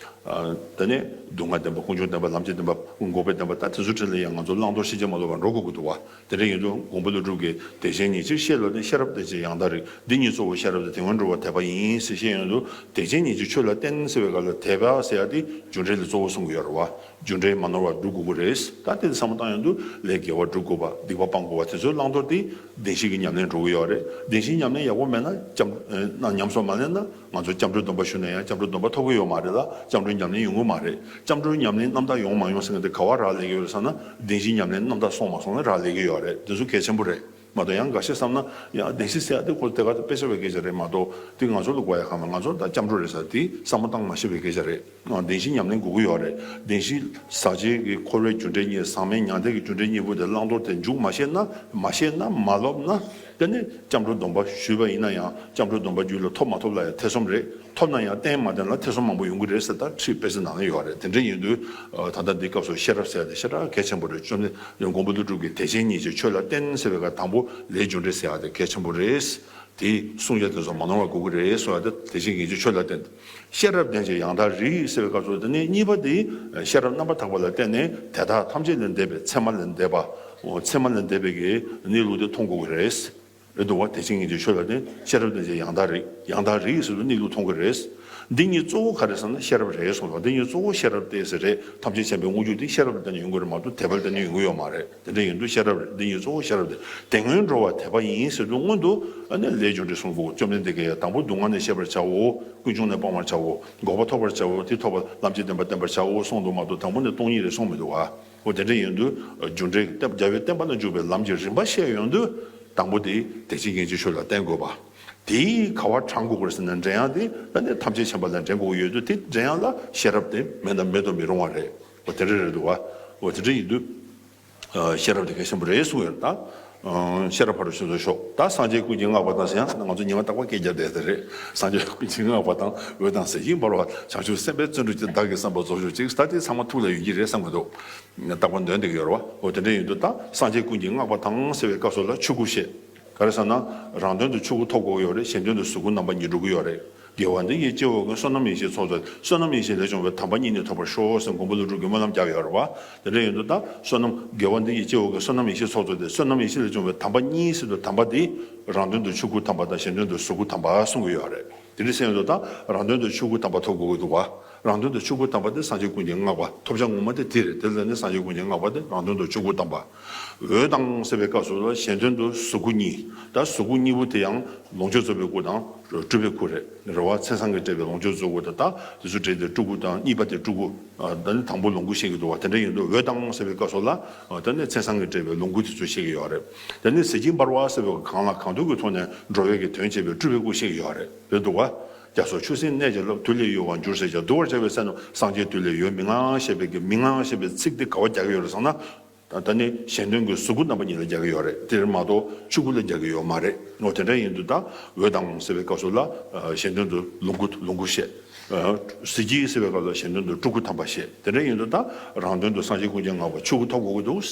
ཨ། དེ་ནས་སྡུག་བསྔལ་བདེན་པ། ཀུན་འབྱུང་བདེན་པ། ལམ་གྱི་བདེན་པ། འགོག་པའི་བདེན་པ། ད་དེ་ཚོ་ཁྲིད་ལ་ཡང་ང་ཚོ་བླང་དོར་ཕྱིན་ཅི་མ་ལོག་པར་འགྲོ་དགོས་ཀྱི་འདུག་བ། དེ་འདྲ་ཡིན་དུས་མགོན་པོ་ཀླུ་སྒྲུབ་ཀྱིས་བདེ་ཆེན་ཉེར་གཅིག་བཤད་ལོ་ནས་ཤེས་རབ་བརྟེན་ཅིང་ཡང་དག་རིག་འདི་ཉིད་གཙོ་བོ་ཤེས་རབ་སྟེ། དེ་སྔོན་འགྲོ་བ་དད་པ་ཡིན་ཟེར་བཤད་ཡོང་དུས་བདེ་ཆེན་ཉེར་གཅིག་ཆོས་ལ་བརྟེན་ཟེར་བའི་སྐབས་ལ་དད་པ་ཟེར་ཡ་དེ་རྒྱུ་འབྲས་ལ་གཙོ་བོ་གསུང་གི་ཡོད་རེད་བ། རྒྱུ་འབྲས་མ་ནོར་བར་སྒྲུབ་དགོས་ཀྱི་རེད། ད་དེ་བསམ་བློ་བཏང་ཡོང་དུས་ལས་དགེ་བ་སྒྲུབ་དགོས་པ། སྡིག་པ་སྤང་དགོས་པ། དེ་ཚོའི་བླང་དོར་དེ་བདེན་བཞི་གི་ཉམས་ལེན་འགྲོ་གི་ཡོད་རེད། བདེན་བཞིའི་ཉམས་ལེན་ཡག་པོ་མེད་ན་སྐྱབས། ཨ། ཉམས་སུ་མ་ལེན་ན་ང་ཚོ་སྐྱབས་འགྲོའི་སྡོམ་པ་ཞུས་ན་ཡང་སྐྱབས་འགྲོའི་སྡོམ་པ་ཐོབ་ཀྱི་ཡོད་མ་རེད་ལ། སྐྱབས་འགྲོའི་ཉམས་ལེན་ཡོང་གི་མ་རེད། སྐྱབས་འགྲོའི་ཉམས་ལེན་རྣམ་དག་ཡོང་མ་ཡོང་ཟེར་མཁན་དེ་ག་བ་རག་ལས་ཀྱི་ཡོད་རེད་ཟེར་ན་བདེན་བཞིའི་ཉམས་ལེན་རྣམ་དག་སོང་མ་སོང་ལ་རག་ལས་ཀྱི་ཡོད་རེད། དེ་ཚོ་གལ་ཆེན་པོ་རེད། མ་གཏོགས་ཡང་འགའ་ཤས་བསམ་ན་ཡང་བདེན་བཞི་ཟེར་ཡ་དེ་ཁོ་དེ་ག་དེ་དཔེ་ཆ་བའི་སྐད་ཆ་རེད་མ་གཏོགས་དེ་ང་ཚོ་ལ་དགོས་ཡ་གང་ལ། ང་ཚོ་ད་སྐྱབས་འགྲོ་རེད་ཟེར་དེ་བསམ་བློ་བཏང་མ་ཤེས་པའི་སྐད་ཆ་རེད། བདེན་བཞི་ཉམས་ལེན་དགོས་ཀྱི་ཡོད་རེད། བདེན་བཞི་ཟག་བཅས་ཀྱི་འཁོར་བའི་རྒྱུ་འབྲས་གཉིས། ཟག་མེད་མྱང་འདས་ཀྱི་རྒྱུ་འབྲས་གཉིས་པོ་དེ་བླང་དོར་དེ་འཇུག་མ་ཤེས་ན། མ་ཤེས་ན་མ་སློབ་ན། དེ་ནི་སྐྱབས་འགྲོ་སྡོམ་པ་ཞུས་པ་ཡིན་ན་ཡང་སྐྱབས་འགྲོ་སྡོམ་པ་རྒྱུད་ལ་ཐོབ་མ་ཐོབ་ལ་ཡང་ཐེ་ཚོམ་རེད། ཐོབ་ན་ཡང་གཏན་མ་གཏན་ལ་ཐེ་ཚོམ་མང་པོ་ཡོང་གི་རེད་ཟེར་ད་ཁྲིད་དཔེ་ཆ་ནང་ལ་ཡོད་རེད། དེ་འདྲ་ཡིན་དུས་ད་ལྟ་འདི་སྐབས་སུ་ཤེས་རབ་ཟེར་ཡ་དེ་ཞེ་དྲག་གལ་ཆེན་པོ་རེད། བཅོམ་ལྡན་མགོན་པོ་ཀླུ་སྒྲུབ་ཀྱིས་བདེ་ཆེན་ཉེར་གཅིག་ཆོས་ལ་བརྟེན་ཟེར་བའི་སྐབས་དང་པོ་ལས་རྒྱུ་འབྲས་ཟེར་ཡ་དེ་གལ་ཆེན་པོ་རེད། དེ་གསུང་ཡ་དེ་ཚོ་མ་ནོར་བ་དགོས་ཀྱི་རེད་གསུང་ཡ་དེ་བདེ་ཆེན་ཉེར་གཅིག་ཆོས་ལ་བརྟེན། ཤེས་རབ་ལྡན་ཅིང་ཡང་དག་རིག་ཟེར་བའི་སྐབས་སུ་དེ་ནས་གཉིས་པ་དེ་ཤེས་རབ་རྣམ་པར་དག་པ་ལ་བརྟེན་ནས་དེ་དག་ཐམས་ཅད་ལས་འདས་པའི་མཚན་མ་ལས་འདས་པ། མཚན་མ་ལས་འདས་པའི་གི་གནས་ལུགས་དེ་མཐོང་དགོས་ཀྱི་རེད། རེད་འདུག་བ། བདེ་ཆེན་ཉེར་གཅིག་ཆོས་ལ་བརྟེན། ཤེས་རབ་ལྡན་ཅིང་ཡང་དག་རིག་ཡང་དག་རིག་ཟེར་དུས་གནས་ལུགས་མཐོང་གི་རེད། འདི་གཉིས་གཙོ་བོ་ག་རེ་ཟེར་ན་ཤེས་རབ་རེད་གསུངས་སོང་། འདི་གཉིས་གཙོ་བོ་ཤེས་རབ་སྟེ་ཟེར་རེད། ཐམས་ཅད་མཁྱེན་པའི་དངོས་རྒྱུ་དེ་ཤེས་རབ་ལ་བརྟེན་ནས་ཡོང་གི་རེད་མ་གཏོགས་དད་པ་ལ་བརྟེན་ནས་ཡོང་གི་ཡོད་མ་རེད། དེ་འདྲ་ཡིན་དུས་ཤེས་རབ་རེད། འདི་གཉིས་གཙོ་བོ་ཤེས་རབ་སྟེ། དེ་སྔོན་འགྲོ་བ་དད་པ་ཡིན་ཟེར་དུས་སྔོན་དུ་ཨ་ནི་ལས་རྒྱུ་འབྲས་གསུང་དགོས། བཅོམ་ལྡན་འདས་ཀྱིས་དང་པོ་སྡུག་བསྔལ་ནི་ཤེས་པར་བྱའོ། ཀུན་འབྱུང་ནི་སྤང་བར་བྱའོ། འགོག་པ་ཐོབ་པར་བྱའོ། དེ་ཐོབ་པ་ལམ་གྱི་བདེན་པ་བསྟེན་པར་བྱའོ་གསུངས་འདུག་མ་གཏོགས་དང་པོ་ནས་སྟོང་ཉིད་རེད་གསུངས་མི་འདུག་བ། འོ་དེ་འདྲ་ཡིན་དུས་རྒྱུ་འབྲས་རྒྱལ་བའི་བསྟན་པ་ལ་འཇུག་པའི་ལམ་གྱི་རིམ་པ་བཤད་ཡོང་དུས་དང་པོ་དེ་བདེ་ཆེན་ཉེར་གཅིག་ཆོས་ལ་བརྟེན་དགོས་པ། དེ་ག་བ་དྲངས་དགོས་ཀྱི་རེད་ཟེར་ན་འདྲེན་ཡག་དེ་ད་ནི་ཐམས་ཅད་མཁྱེན་པ་ལ་འདྲེན་དགོས་ཀྱི་ཡོད་དུས་དེ་འདྲེན་ཡག་ལ་ཤེས་རབ་དེ་མེད་ན་མེད་དུ་མི་རུང་བ་རེད། འོ་དེ་འདྲ་རེད་འདུག་བ། འོ་དེ་འདྲ་ཡིན་དུས། ཤེས་རབ་དེ་གལ་ཆེན་པོ་རེད་གསུངས་ཡོད་ད། ཤེས་རབ་ཕ་རོལ་ཕྱིན་སོགས་ཤོག་ད་སངས་རྒྱས་ཀུན་གྱིས་བསྔགས་པ་དང་ཟེར་ཡང་ང་ཚོ་ཉི་མ་རྟག་པར་སྐད་རྒྱབ་བསྡད་དེ་རེད། སངས་རྒྱས་ཀུན་གྱིས་བསྔགས་པ་དང་འོད་དང་ཟེར་ཡིན་པར་བ་བྱང་ཆུབ་སེམས་དཔའི་བརྩོན་འགྲུས་ཀྱིས་བདག་གི་བསམ་པ་རྫོགས་གྱུར་ཅིག་ད་དེ་ཚང་མ་ཐུགས་ལ་ཡོད་ཀྱི་རེད་བསམ་གྱི་འདུག་རྟག་པར་འདོན་བསྡད་ཀྱི་ཡོད་རེད་བ། འོ་དེ་འདྲ་ཡིན་དུས་ད་སངས་རྒྱས་ཀུན་གྱིས་བསྔགས་པ་དང་ཟེར་བའི་སྐབས་སུ་ལ་ཆོས་སྐུ་བཤད། ག་རེ་ཟེར་ན། རང་དོན་དུ་ཆོས་སྐུ་ཐོབ་དགོས་ཡོད་རེད། གཞན་དོན་དུ་གཟུགས་སྐུ་རྣམ་པ་གཉིས་འགྲུབ་ཀྱི་ཡོད་རེད། དགེ་བ་འདི་ཡིས་སྐྱེ་བོ་ཀུན། བསོད་ནམས་ཡེ་ཤེས་ཚོགས་རྫོགས་ཏེ། བསོད་ནམས་ཡེ་ཤེས་ལས་བྱུང་བའི་དམ་པ་གཉིས་ནི་ཐོབ་པར་ཤོག་ཟེར་མགོན་པོ་ཀླུ་སྒྲུབ་ཀྱིས་སྨོན་ལམ་བརྒྱབ་ཡོད་རེད་བ། དེ་འདྲ་ཡིན་དུས་ད་བསོད་ནམས་དགེ་བ་འདི་ཡིས་སྐྱེ་བོ་ཀུན། བསོད་ནམས་ཡེ་ཤེས་ལས་བྱུང་བའི་དམ་པ་གཉིས་ཟེར་དུས་དམ་པ་འདི་རང་དོན་དུ་ཆོས་སྐུ་དམ་པ་དང་གཞན་དོན་དུ་གཟུགས་སྐུ་དམ་པ་གསུང་གི་ཡོད་རེད། དེ་འདྲ་ཟེར་ཡོང་དུས་ད་རང་དོན་དུ་ཆོས་སྐུ་དམ་པ་ཐོབ་དགོས་ཀྱི་འདུག་བ། རང་དོན་དུ་ཆོས་སྐུ་དམ་པ་དེ་སངས་རྒྱས་ཀུན་གྱིས་བསྔགས་པ། ཐོབ་བྱ་ངོ་མ་དེ་དེ་རེད། དེ་ལ་ནི་སངས་རྒྱས་ཀུན་གྱིས་བསྔགས་པ་དེ་རང་དོན་དུ་ཆོས་སྐུ་དམ་པ། འོད་དང་ཟེར་བའི་སྐབས་སུ་ལ་གཞན་དོན་དུ་གཟུགས་སྐུ་གཉིས། ད་གཟུགས་སྐུ་གཉིས་པོ་དེ་ཡང་ལོངས་སྤྱོད་རྫོགས་པའི་སྐུ་དང་སྤྲུལ་པའི་སྐུ་རེད། རེད་བ། མཚན་བཟང་གིས་སྤྲས་པའི་ལོངས་སྤྱོད་རྫོགས་སྐུ་དང་། ད་དེ་ཚོ་སྤྲས་ཏེ་སྤྲུལ་སྐུ་དང་། གཉིས་པ་དེ་སྤྲུལ་སྐུ། ད་ནི་དང་པོ་ལོངས་སྐུ་བཤད་ཀྱི་འདུག་བ། དེ་འདྲ་ཡིན་དུས་འོད་དང་ཟེར་བའི་སྐབས་སུ་ལ། ད་ནི་མཚན་བཟང་གིས་སྤྲས་པའི་ལོངས་སྐུ་དེ་ཚོ་བཤད་ཀྱི་ཡོད་རེད། ད་ནི་གཟི་བརྗིད་འབར་བ་ཟེར་བའི་གང་ལ་གང་འདུལ་གྱི་ཐོག་ནས་འགྲོ་བའི་གི་དོན་བྱེད་པའི་སྤྲུལ་པའི་སྐུ་བཤད་ཀྱི་ཡོད་རེད། རེད་འདུག་བ། རྒྱ་མཚོ་ཆུ་སྲིན་གནས་ཀྱི་རླབས། དུས་ལས་ཡོལ་བར་འགྱུར་ཟེར་བྱ། འདུལ་བར་བྱ་བའི་སེམས་རྣམས་སངས་རྒྱས་དུས་ལས་ཡོལ་མི་མངའ་ཞེས་པའི་གི་མི་མངའ་ཞེས་པའི་ཚིག་དེ་ག་བ་རྒྱག་གི་ཡོད་རེད་ཟེར་ན། ད་ད་ནི་གཞན་དོན་གྱི་གཟུགས་སྐུ་རྣམ་པ་གཉིས་ལ་རྒྱག་གི་ཡོད་རེད། དེར་མ་གཏོགས་ཆོས་སྐུ་ལ་རྒྱག་གི་ཡོད་མ་རེད། འོ་དེ་འདྲ་ཡིན་དུས་ད་འོད་དང་ཟེར་བའི་སྐབས་སུ་ལ་གཞན་དོན་དུ་ལོངས་སྐུ་ལོངས་སྐུ་བཤད། གཟི་བརྗིད་ཟེར་བའི་སྐབས་ལ་གཞན་དོན་དུ་སྤྲུལ་སྐུ་དམ་པ་བཤད། དེ་འདྲ་ཡིན་དུས་ད་རང་དོན་དུ་སངས་རྒྱས་ཀུན་གྱིས་བསྔགས་པ་ཆོས་སྐུ་ཐོབ་དགོས་ཀྱི་འདུག་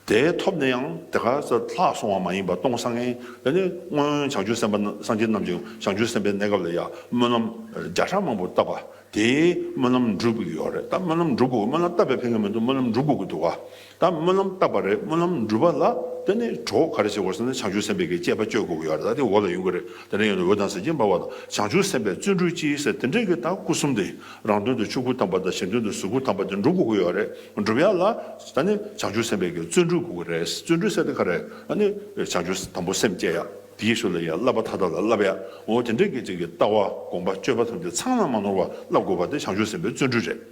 དེ་ཐོབ་ནས་ཡང་དེ་ག་ས་ལྷག་སོང་བ་མ་ཡིན་པ་སྟོང་སང་ངེ། དེ་ནི་སྔོན་བྱང་ཆུབ་སེམས་དཔའ་སངས་རྒྱས་རྣམས་ཀྱི་བྱང་ཆུབ་སེམས་དཔའི་གནས་སྐབས་ལ་ཡང་སྨོན་ལམ་བརྒྱ་ཕྲག་མང་པོ་བཏབ་པ། དེའི་སྨོན་ལམ་འགྲུབ་ཀྱི་ཡོད་རེད། ད་སྨོན་ལམ་འགྲུབ་དགོས། སྨོན་ལམ་བཏབ་པའི་ཕན་གྱི་མི་འདུག་སྨོན་ལམ་འགྲུབ་དགོས་ཀྱི་འདུག་བ། ད་སྨོན་ལམ་བཏབ་པ་རེད། སྨོན་ལམ་འགྲུབ་པ་ལ་དེ་ནི་གྲོགས་ག་རེ་བྱེད་དགོས་ཟེར་ན། བྱང་ཆུབ་སེམས་དཔའི་གི་བཅས་པ་སྤྱོད་དགོས་ཀྱི་ཡོད་རེད། ད་དེ་འོག་ལ་ཡོང་གི་རེད། དེ་འདྲ་ཡིན་དུས་འོད་དང་གཟི་བརྗིད་འབར་བ་དང་། བྱང་ཆུབ་སེམས་དཔའི་བརྩོན་འགྲུས་ཀྱིས་ཟེར། དེ་འདྲའི་གི་ད་སྐུ་གསུམ་དེ་རང་དོན་དུ་ཆོས་སྐུ་དམ་པ་དང་གཞན་དོན་དུ་གཟུགས་སྐུ་དམ་པ་དེ་འགྲུབ་དགོས་ཀྱི་ཡོད་རེད། འགྲུབ་ཡ་ལ་ད་ནི་བྱང་ཆུབ་སེམས་དཔའི་གི་བརྩོན་འགྲུས་དགོས་ཀྱི་རེད། བརྩོན་འགྲུས་ཟེར་དེ་ག་རེ། ད་ནི་བྱང་ཆུབ་དང་པོ་སེམས་བསྐྱེད་ཡ། དེའི་ཤུལ་ལ་ཡང་བསླབ་པ་མཐའ་དག་ལ་བསླབ་ཡ། འོ་དེ་འདྲའི་གི་ཅིག་གི་ལྟ་བ་སྒོམ་པ་སྤྱོད་པ་ཐམས་ཅད་ཚང་ལ་མ་ནོར་བ་བསླབ་དགོས་པ་དེ་བྱང་ཆུབ་སེམས་དཔའི་བརྩོན་འགྲུས་རེད།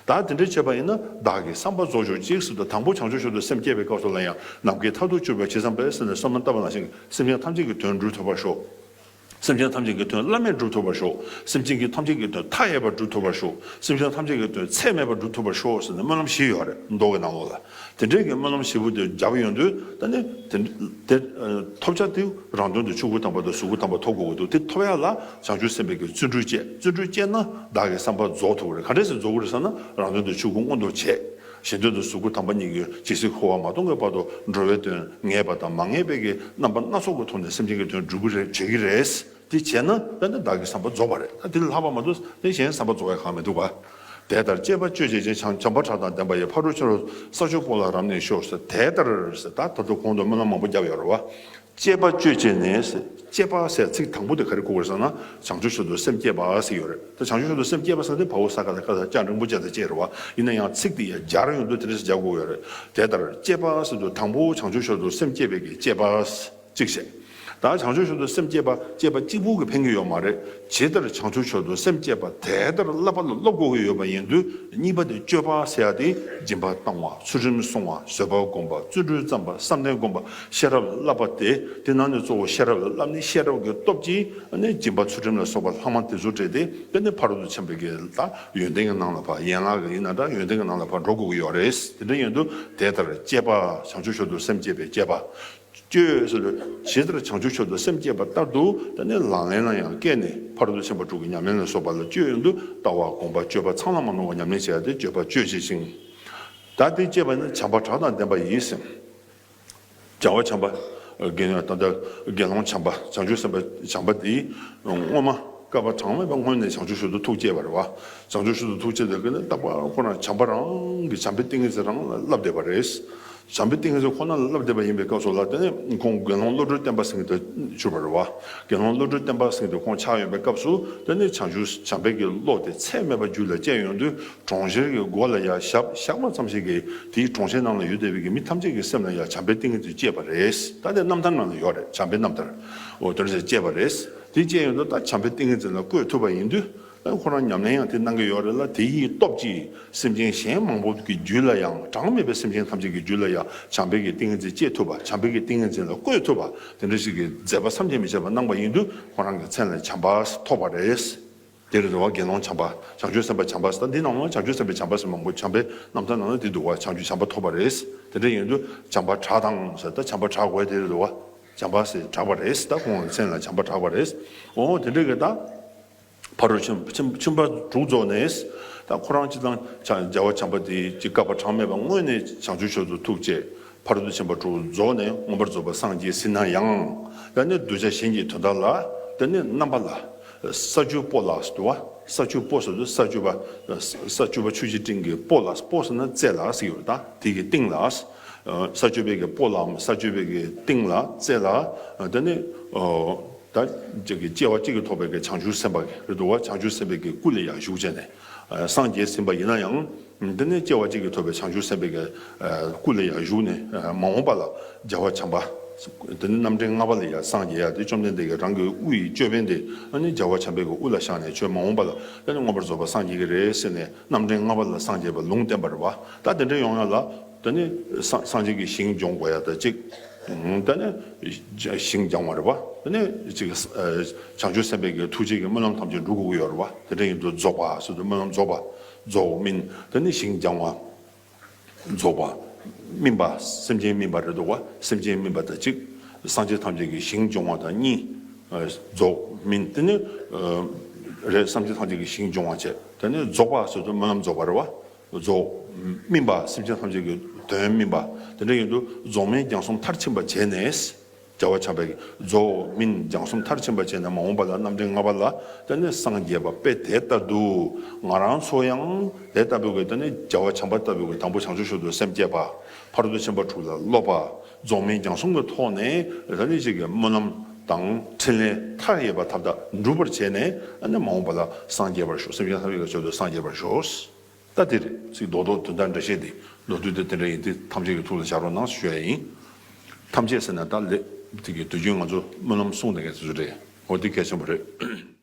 ད་དེ་འདྲ་བྱས་པ་ཡིན་ན། བདག་གི་བསམ་པ་རྫོགས་གྱུར་ཅིག་ཟེར་དུས། དང་པོ་བྱང་ཆུབ་མཆོག་ཏུ་སེམས་བསྐྱེད་པའི་སྐབས་སུ་ལ་ཡང་། ནམ་མཁའི་མཐར་ཐུག་གྱུར་པའི་ཇི་ཙམ་པའི་ཟེར་ནས་བསམ་བློ་བཏབ་པ་ནང་བཞིན། སེམས་ཅན་ཐམས་ཅད་ཀྱི་དོན་སྒྲུབ་ཐུབ་པར་ཤོག་སེམས་ཅན་ཐམས་ཅད་ཀྱི་དོན་བླ་མེད་སྒྲུབ་ཐུབ་པར་ཤོག་སེམས་ཅན་གྱི་ཐམས་ཅད་ཀྱི་དོན་མཐའ་ཡས་པར་སྒྲུབ་ཐུབ་པར་ཤོག་སེམས་ཅན་ཐམས་ཅད་ཀྱི་དོན་ཚད་མེད་པར་སྒྲུབ་ཐུབ་པར་ཤོག་ཟེར་ནས་སྨོན་ལམ་བཞི་ཡོད་རེད། མདོ་གི་ནང་ལོགས་ལ། དེ་འདྲའི་གི་སྨོན་ལམ་བཞི་པོ་དེ་བརྒྱབ་ཡོང་དུས། ད་ནི་དེ་དེ་ཐོབ་བྱ་དེ་རང་དོན་དུ་ཆོས་སྐུ་དམ་པ་དང་གཟུགས་སྐུ་དམ་པ་ཐོབ་དགོས་ཀྱི་འདུག་དེ་ཐོབ་ཡ་ལ་བྱང་ཆུབ་སེམས་དཔའི་གི་བརྩོན་འགྲུས་བསྐྱེད། བརྩོན་འགྲུས་བསྐྱེད་ན་བདག་གི་བསམ་པ་རྫོགས་ཐུབ་ཀྱི་རེད། ག་འདྲས་སེ་རྫོགས་ཀྱི་རེད་ཟེར་ན། རང་དོན་དུ་ཆོས་སྐུ་མངོན་དུ་བྱས། གཞན་དོན་དུ་གཟུགས་སྐུ་དམ་པ་གཉིས་ཀྱིས་ཇི་སྲིད་འཁོར་བ་མ་སྟོངས་ཀྱི་བར་དུ་འགྲོ་བའི་དོན་ངེས་པ་དང་མ་ངེས་པའི་གི་རྣམ་པ་སྣ་ཚོགས་ཀྱི་ཐོག་ནས་སེམས་ཅན་གྱི་དོན་སྒྲུབ་ཀྱི་རེད། བྱེད་ཀྱི་རེད། དེ་བྱས་ན་ད་ནི་བདག་གི་བསམ་པ་རྫོགས་པ་རེད། ད་དེ་ལས་ལྷག་པ་མ་གཏོགས་དེ་གཞན་བསམ་པ་རྫོགས་ཡ་གང་མི་འདུག་ག་དེ་ལྟར་སྤྱད་པ་སྤྱོད་བྱེད་ཅིང་། བྱམས་བྱམས་པ་བྱཱར་དང་ལྡན་པ་ཡིས། ཕ་རོལ་ཕྱིན་ལ་ས་བཅུ་པོ་ལ་རབ་གནས་ཤོག་ཟེར། དེ་ལྟར་ཟེར། ད་ད་དུང་གོང་དུ་སྨོན་ལམ་མང་པོ་བརྒྱབ་ཡོད་རེད་བ། སྤྱད་པ་སྤྱོད་བྱས་ནས་ཟེར། སྤྱད་པ་ཟེར་ཚིག་དང་པོ་དེ་ག་རེ་གོ་དགོས་ཟེར་ན། བྱང་ཆུབ་མཆོག་ཏུ་སེམས་བསྐྱེད་པ་ཟེར་ཡོད་རེད། ད་བྱང་ཆུབ་མཆོག་ཏུ་སེམས་བསྐྱེད་པ་ཟེར་དེ་བའོ་ས་ག་ད་ཀ་ད་ཅ་འགྲེང་བུ་ཅ་དང་བཅས་རེད་བ། ཡིན་ན་ཡང་ཚིག་དེ་ཡང་སྦྱར་ཡོང་དུས་དེ་འདྲ་ཞིག་སྦྱར་དགོས་ཡོད་རེད། དེ་ལྟར་སྤྱད་པ་ཟེར་དུས་དང་པོ་བྱང་ཆུབ་མཆོག་ཏུ་སེམས་བསྐྱེད་པའི་གི་སྤྱད་པ་གཅིག་བྱས། ད་བྱང་ཆུབ་མཆོག་ཏུ་སེམས་བསྐྱེད་པ་སྤྱད་པ་གཅིག་པུ་གིས་ཕན་གྱི་ཡོད་མ་རེད། ཇི་ལྟར་བྱང་ཆུབ་མཆོག་ཏུ་སེམས་བསྐྱེད་པ་དེ་ལྟར་བསླབ་པ་ལ་སློབ་དགོས་ཀྱི་ཡོད་པ་ཡིན་དུས། གཉིས་པ་དེ་སྤྱོད་པ་ཟེར་ཡ་དེ། སྦྱིན་པ་བཏང་བ། ཚུལ་ཁྲིམས་བསྲུང་བ། བཟོད་པ་བསྒོམ་པ། བརྩོན་འགྲུས་བརྩམས་པ། བསམ་གཏན་བསྒོམ་པ། ཤེས་རབ་བསླབ་པ་སྟེ། དེ་ནང་ནས་གཙོ་བོ་ཤེས་རབ་ལ་བསླབ་ནས། ཤེས་རབ་ཀྱི་སྟོབས་ཀྱིས་ནི་སྦྱིན་པ་ཚུལ་ཁྲིམས་ལ་སོགས་པ་ལྷག་མ་དེ་ཚོ་སྤྲད་དེ། དེ་ནི་ཕ་རོལ་ཏུ་ཕྱིན་པའི་གི་ད་ཡོན་ཏན་གྱི་ནང་ལ་ཕར། ཡན་ལག་གི་ཡིན་ན་འདྲ། ཡོན་ཏན་གྱི་ནང་ལ་ཕར་འགྲོ་དགོས་ཀྱི་ཡོད་རེད། དེ་འདྲ་ཡིན་དུས་དེ་ལྟར་སྤྱད་པ། བྱང་ཆུབ་མཆོག་ཏུ་སེམས་བསྐྱེད་པའི་སྤྱད་པ། སྤྱོད་ཟེར་དུས་ཇི་ལྟར་བྱང་ཆུབ་མཆོག་ཏུ་སེམས་བསྐྱེད་པ་ལྟར་དུ། དེ་ནས་ལག་ལེན་ལ་ཡང་བཀལ་ནས། ཕ་རོལ་ཏུ་ཕྱིན་པ་དྲུག་གི་ཉམས་ལེན་ལ་སོགས་པ་ལ་སྤྱོད་ཡོང་དུས། ལྟ་བ་སྒོམ་པ་སྤྱོད་པ་ཚང་ལ་མ་ནོར་བ་ཉམས་ལེན་བྱེད་ཡ་དེ་སྤྱོད་པ་སྤྱོད་བྱེད་ཅིང་། ད་དེ་སྤྱད་པ་ནི་བྱམས་པ་བྱཱར་དང་ལྡན་པ་ཡིས་ཟེར། བྱམས་པ་བྱམས་པ། དགེ་འདུན་ད་ལྟ་དགེ་སློང་བྱམས་པ། བྱང་ཆུབ་སེམས་དཔའ་བྱམས་པ་དེས་སྔོན་མ་བསྐལ་པ་གྲངས་མེད་པ་སྔོན་ནས་བྱང་ཆུབ་མཆོག་ཏུ་ཐུགས་བསྐྱེད་པ་རེད་བ། བྱང་ཆུབ་མཆོག་ཏུ་ཐུགས་བསྐྱེད་དེ་གི་ནི་རྟག་པར་ཁོ་རང་བྱམས་པ་རང་གི་བྱམས་པའི་ཏིང་ངེ་འཛིན་རང་ལ་བསླབ་བསྡད་པ་རེད། བྱམས་པའི་ཏིང་ངེ་འཛིན་ཁོ་ན་ལ་བསླབ་བསྡད་པ་ཡིན་པའི་སྐབས་སུ་ལ། དེ་ནས་ཁོང་དགེ་སློང་བློ་གྲོས་བརྟན་པ་ཟེར་མཁན་དེ་གྱུར་པ་རེད་བ། དགེ་སློང་བློ་གྲོས་བརྟན་པ་ཟེར་མཁན་དེ་ཁོང་ཆགས་ཡོང་པའི་སྐབས་སུ། དེ་ནས་བྱང་ཆུབ་བྱམས་པའི་གི་བློ་དེ་ཚད་མེད་པ་རྒྱུད་ལ་སྐྱེས་ཡོང་དུས། གྲོང་ཁྱེར་གྱི་སྒོ་ལ་ཡར་ཞབས་བཞག་པ་ཙམ་ཞིག་གིས། དེའི་གྲོང་ཁྱེར་ནང་ལ་ཡོད་བསྡད་པའི་གི་མི་ཐམས་ཅད་ཀྱི་སེམས་ལ་ཡང་བྱམས་པའི་ཏིང་ངེ་འཛིན་སྐྱེས་པ་རེད། ད་དེ་རྣམ་ཐར་ནང་ལ་ཡོད་རེད། བྱམས་པའི་རྣམ་ཐར། འོ་དེ་འདྲ་ཞིག་སྐྱེས་པ་རེད། དེ་སྐྱེས་ཡོང་དུས་ད་བྱམས་པའི་ཏིང་ངེ་འཛིན་ལ་བཀོད་ཐུབ་པ་ཡིན་དུས། ཁོ་རང་ཉམས་ལེན་ཡང་དེ་གནང་གི་ཡོད་རེད་ལ། དེ་ཡི་སྟོབས་ཀྱིས་སེམས་ཅན་གཞན་མང་པོ་གི་རྒྱུད་ལ་ཡང་། གྲངས་མེད་པའི་སེམས་ཅན་ཐམས་ཅད་ཀྱི་རྒྱུད་ལ་ཡང་བྱམས་པའི་གི་ཏིང་ངེ་འཛིན་སྐྱེ་ཐུབ་པ། བྱམས་པའི་གི་ཏིང་ངེ་འཛིན་ལ་བཀོད་ཐུབ་པ། དེ་འདྲ་ཞིག་གི་མཛད་པ་བསམ་གྱིས་མི་ཁྱབ་པ་གནང་བ་ཡིན་དུས། ཁོ་རང་གི་མཚན་ལ་བྱམས་པ་ཐོབ་པ་རེད། དེ་རེད་དོ། དགེ་སློང་བྱམས་པ། བྱང་ཆུབ་སེམས་དཔའ་བྱམས་པ་ཟེར། ད་འདི་ནང་ལ་བྱང་ཆུབ་སེམས་དཔའ་བྱམས་པ་ཟེར་མང་པོ། བྱམས་པའི་རྣམ་ཐར་ནང་ལ་འདི་འདུག་བ། བྱང་ཆུབ་བྱམས་པ་ཐོབ་པ་རེད། དེ་འདྲ་ཡིན་དུས་བྱམས་པ་བྱཱར་དང་ཟེར། ད་བྱམས་པ་བྱཱར་དགོས་དེ་རེད་དོ། བྱམས་པ་ཟེར་གྲགས་པ་རེད། ད་ཁོང་གི་མཚན་ལ་བྱམས་པ་གྲགས་པ་རེད། འོ་དེ་འདྲ་གི་ད་ཕ་རོལ་ཕྱིན་ཕྱིན་ཕྱིན་པ་དྲུག་རྫོགས་ནས། ད་ཁོ་རང་སྤྱིར་བཏང་བྱ་རྒྱལ་བ་བྱམས་པ་དེ་ཅིག་བསྐལ་པ་གྲངས་མེད་པ་སྔོན་ནས་བྱང་ཆུབ་མཆོག་ཏུ་ཐུགས་བསྐྱེད། ཕ་རོལ་ཏུ་ཕྱིན་པ་དྲུག་རྫོགས་ནས་མངོན་པར་རྫོགས་པར་སངས་རྒྱས་ཟིན་ན་ཡང་། ད་ནི་གདུལ་བྱ་གཞན་གྱི་དོན་དག་ལ། ད་ནི་རྣམ་པ་ལ། ས་བཅུ་པོ་ལ་ཟེར་དུས་བ། ས་བཅུ་པོ་ཟེར་དུས་ས་བཅུ་པ། ས་བཅུ་པ་ཆུ་སྐྱེས་སྤྲིན་གྱི་པོ་ལ། པོ་ཟེར་ན་རྩེ་ལ་ཟེར་གྱི་ཡོད་རེད། ད་དེ་གི་སྟེང་ལ། ས་བཅུ་པའི་གི་པོ་ལའམ་ས་བཅུ་པའི་གི་སྟེང་ལ། རྩེ་ལ། ད་ནི། ད་ཅིག་གི་སྐྱེ་བ་གཅིག་གིས་ཐོགས་པའི་གི་བྱང་ཆུབ་སེམས་དཔའ་གི་རེད་འདུག་བ། བྱང་ཆུབ་སེམས་དཔའི་གི་སྐུ་ལ་ཡང་བཞུགས་བྱས་ནས་སངས་རྒྱས་ཟིན་པ་ཡིན་ན་ཡང་། དེ་ནས་སྐྱེ་བ་གཅིག་གིས་ཐོགས་པའི་བྱང་ཆུབ་སེམས་དཔའི་གི་སྐུ་ལ་ཡང་བཞུགས་ནས་མ་འོངས་པ་ལ་རྒྱལ་བ་བྱམས་པ། དེ་ནི་རྣམ་འདྲེན་ལྔ་པ་ལ་ཡང་སངས་རྒྱས་ཡ་དེ་བཅོམ་ལྡན་འདས་ཀྱི་རང་གི་དབུ་ཡི་ཅོད་པན་དེ་ཨ་ནི་རྒྱལ་བ་བྱམས་པའི་གི་དབུ་ལ་བཞག་ནས་ཁྱོད་མ་འོངས་པ་ལ་ཨ་ནི་མངོན་པར་རྫོགས་པ་སངས་རྒྱས་ཀྱི་རེད་ཟེར་ནས་རྣམ་འདྲེན་ལྔ་པ་ལ་སངས་རྒྱས་པ་ལུང་བསྟན་པ་རེད་བ། ད་དེ་འདྲ་ཡོང་ཡ་ལ། དེ་ནི་སངས་སངས་རྒྱས་ཀྱི་ཞིང་སྦྱོང་དགོས་ཡ་ད་གཅིག་དེ་ནི་ཞིང་སྦྱང་བ་རེད་བ། དེ་ནི་གཅིག་བྱང་ཆུབ་སེམས་དཔའི་གི་ཐུགས་རྗེ་གི་སྨོན་ལམ་ཐམས་ཅད་འགྲུབ་དགོས་ཀྱི་ཡོད་རེད་བ། དེ་འདྲ་ཡིན་དུས་རྫོགས་པ་ཟེར་དུས་སྨོན་ལམ་རྫོགས་པ། རྫོགས་སྨིན། དེ་ནི་ཞིང་སྦྱང་བ། རྫོགས་པ། སྨིན་པ། སེམས་ཅན་སྨིན་པ་རེད་འདུག་བ། སེམས་ཅན་སྨིན་པ་དང་གཅིག་སངས་རྒྱས་ཐམས་ཅད་ཀྱི་ཞིང་སྦྱོང་བ་དང་གཉིས། རྫོགས་སྨིན་དེ་ནི་རེད། སངས་རྒྱས་ཐམས་ཅད་ཀྱི་ཞིང་སྦྱོང་བ་བྱས། དེ་ནི་རྫོགས་པ་ཟེར་དུས་སྨོན་ལམ་རྫོགས་པ་རེད་བ། རྫོགས། སྨིན་པ། སེམས་ཅན་ཐམས་ཅད་ཀྱི་དོན་སྨིན་པ། དེ་འདྲ་ཡིན་དུས་རྫོགས་སྨིན་སྦྱང་གསུམ་མཐར་ཕྱིན་པ་བྱས་ནས། རྒྱལ་བ་བྱམས་པའི་རྫོགས་སྨིན་སྦྱང་གསུམ་མཐར་ཕྱིན་པ་བྱས་ནས་མ་འོངས་པ་ལ་རྣམ་འདྲེན་ལྔ་པ་ལ་དེ་ནས་སངས་རྒྱས་པ་དཔེ་དེ་ལྟར་དུ་ང་རང་ཚོ་ཡང་དེ་ལྟ་བུའི་གི་དེ་ནས་རྒྱལ་བ་བྱམས་པ་ལྟ་བུའི་གི་དང་པོ་བྱང་ཆུབ་མཆོག་ཏུ་སེམས་བསྐྱེད་པ། ཕ་རོལ་ཏུ་ཕྱིན་པ་དྲུག་ལ་སློབ་པ། རྫོགས་སྨིན་སྦྱང་གསུམ་གྱི་ཐོག་ནས་དེ་ནས་ཅིག་གི་སྨོན་ལམ་དང་ཕྲིན་ལས་མཐའ་ཡས་པ་ཐམས་ཅད་འགྲུབ་པར་བྱས་ནས་ཨ་ནི་མ་འོངས་པ་ལ་སངས་རྒྱས་པར་ཤོག་སེམས་ཅན་ཐམས་ཅད་ཀྱི་མཆོག་ཏུ་སངས་རྒྱས་པར་ཤོག་ད་དེ་རེད། ཚིག་རྡོག་རྡོག་དོན་དག་འགྲེལ་བཤད་དེ་མདོར་བསྡུས་དེ་དེ་འདྲ་ཡིན་དེ་ཐམས་ཅད་ཀྱི་ཐུགས་ལ་བཞག་རོགས་གནང་ཞུ་ཡ་ཡིན། ཐམས་ཅད་ཟེར་ན་ད་ལས་དེ་གི་དུས་རྒྱུན་ང་ཚོ་སྨོན་ལམ་གསུང་བསྡད་མཁན་དེ་ཚོ་རེད། འོ་དེ་གལ་ཆེན་པོ་རེད།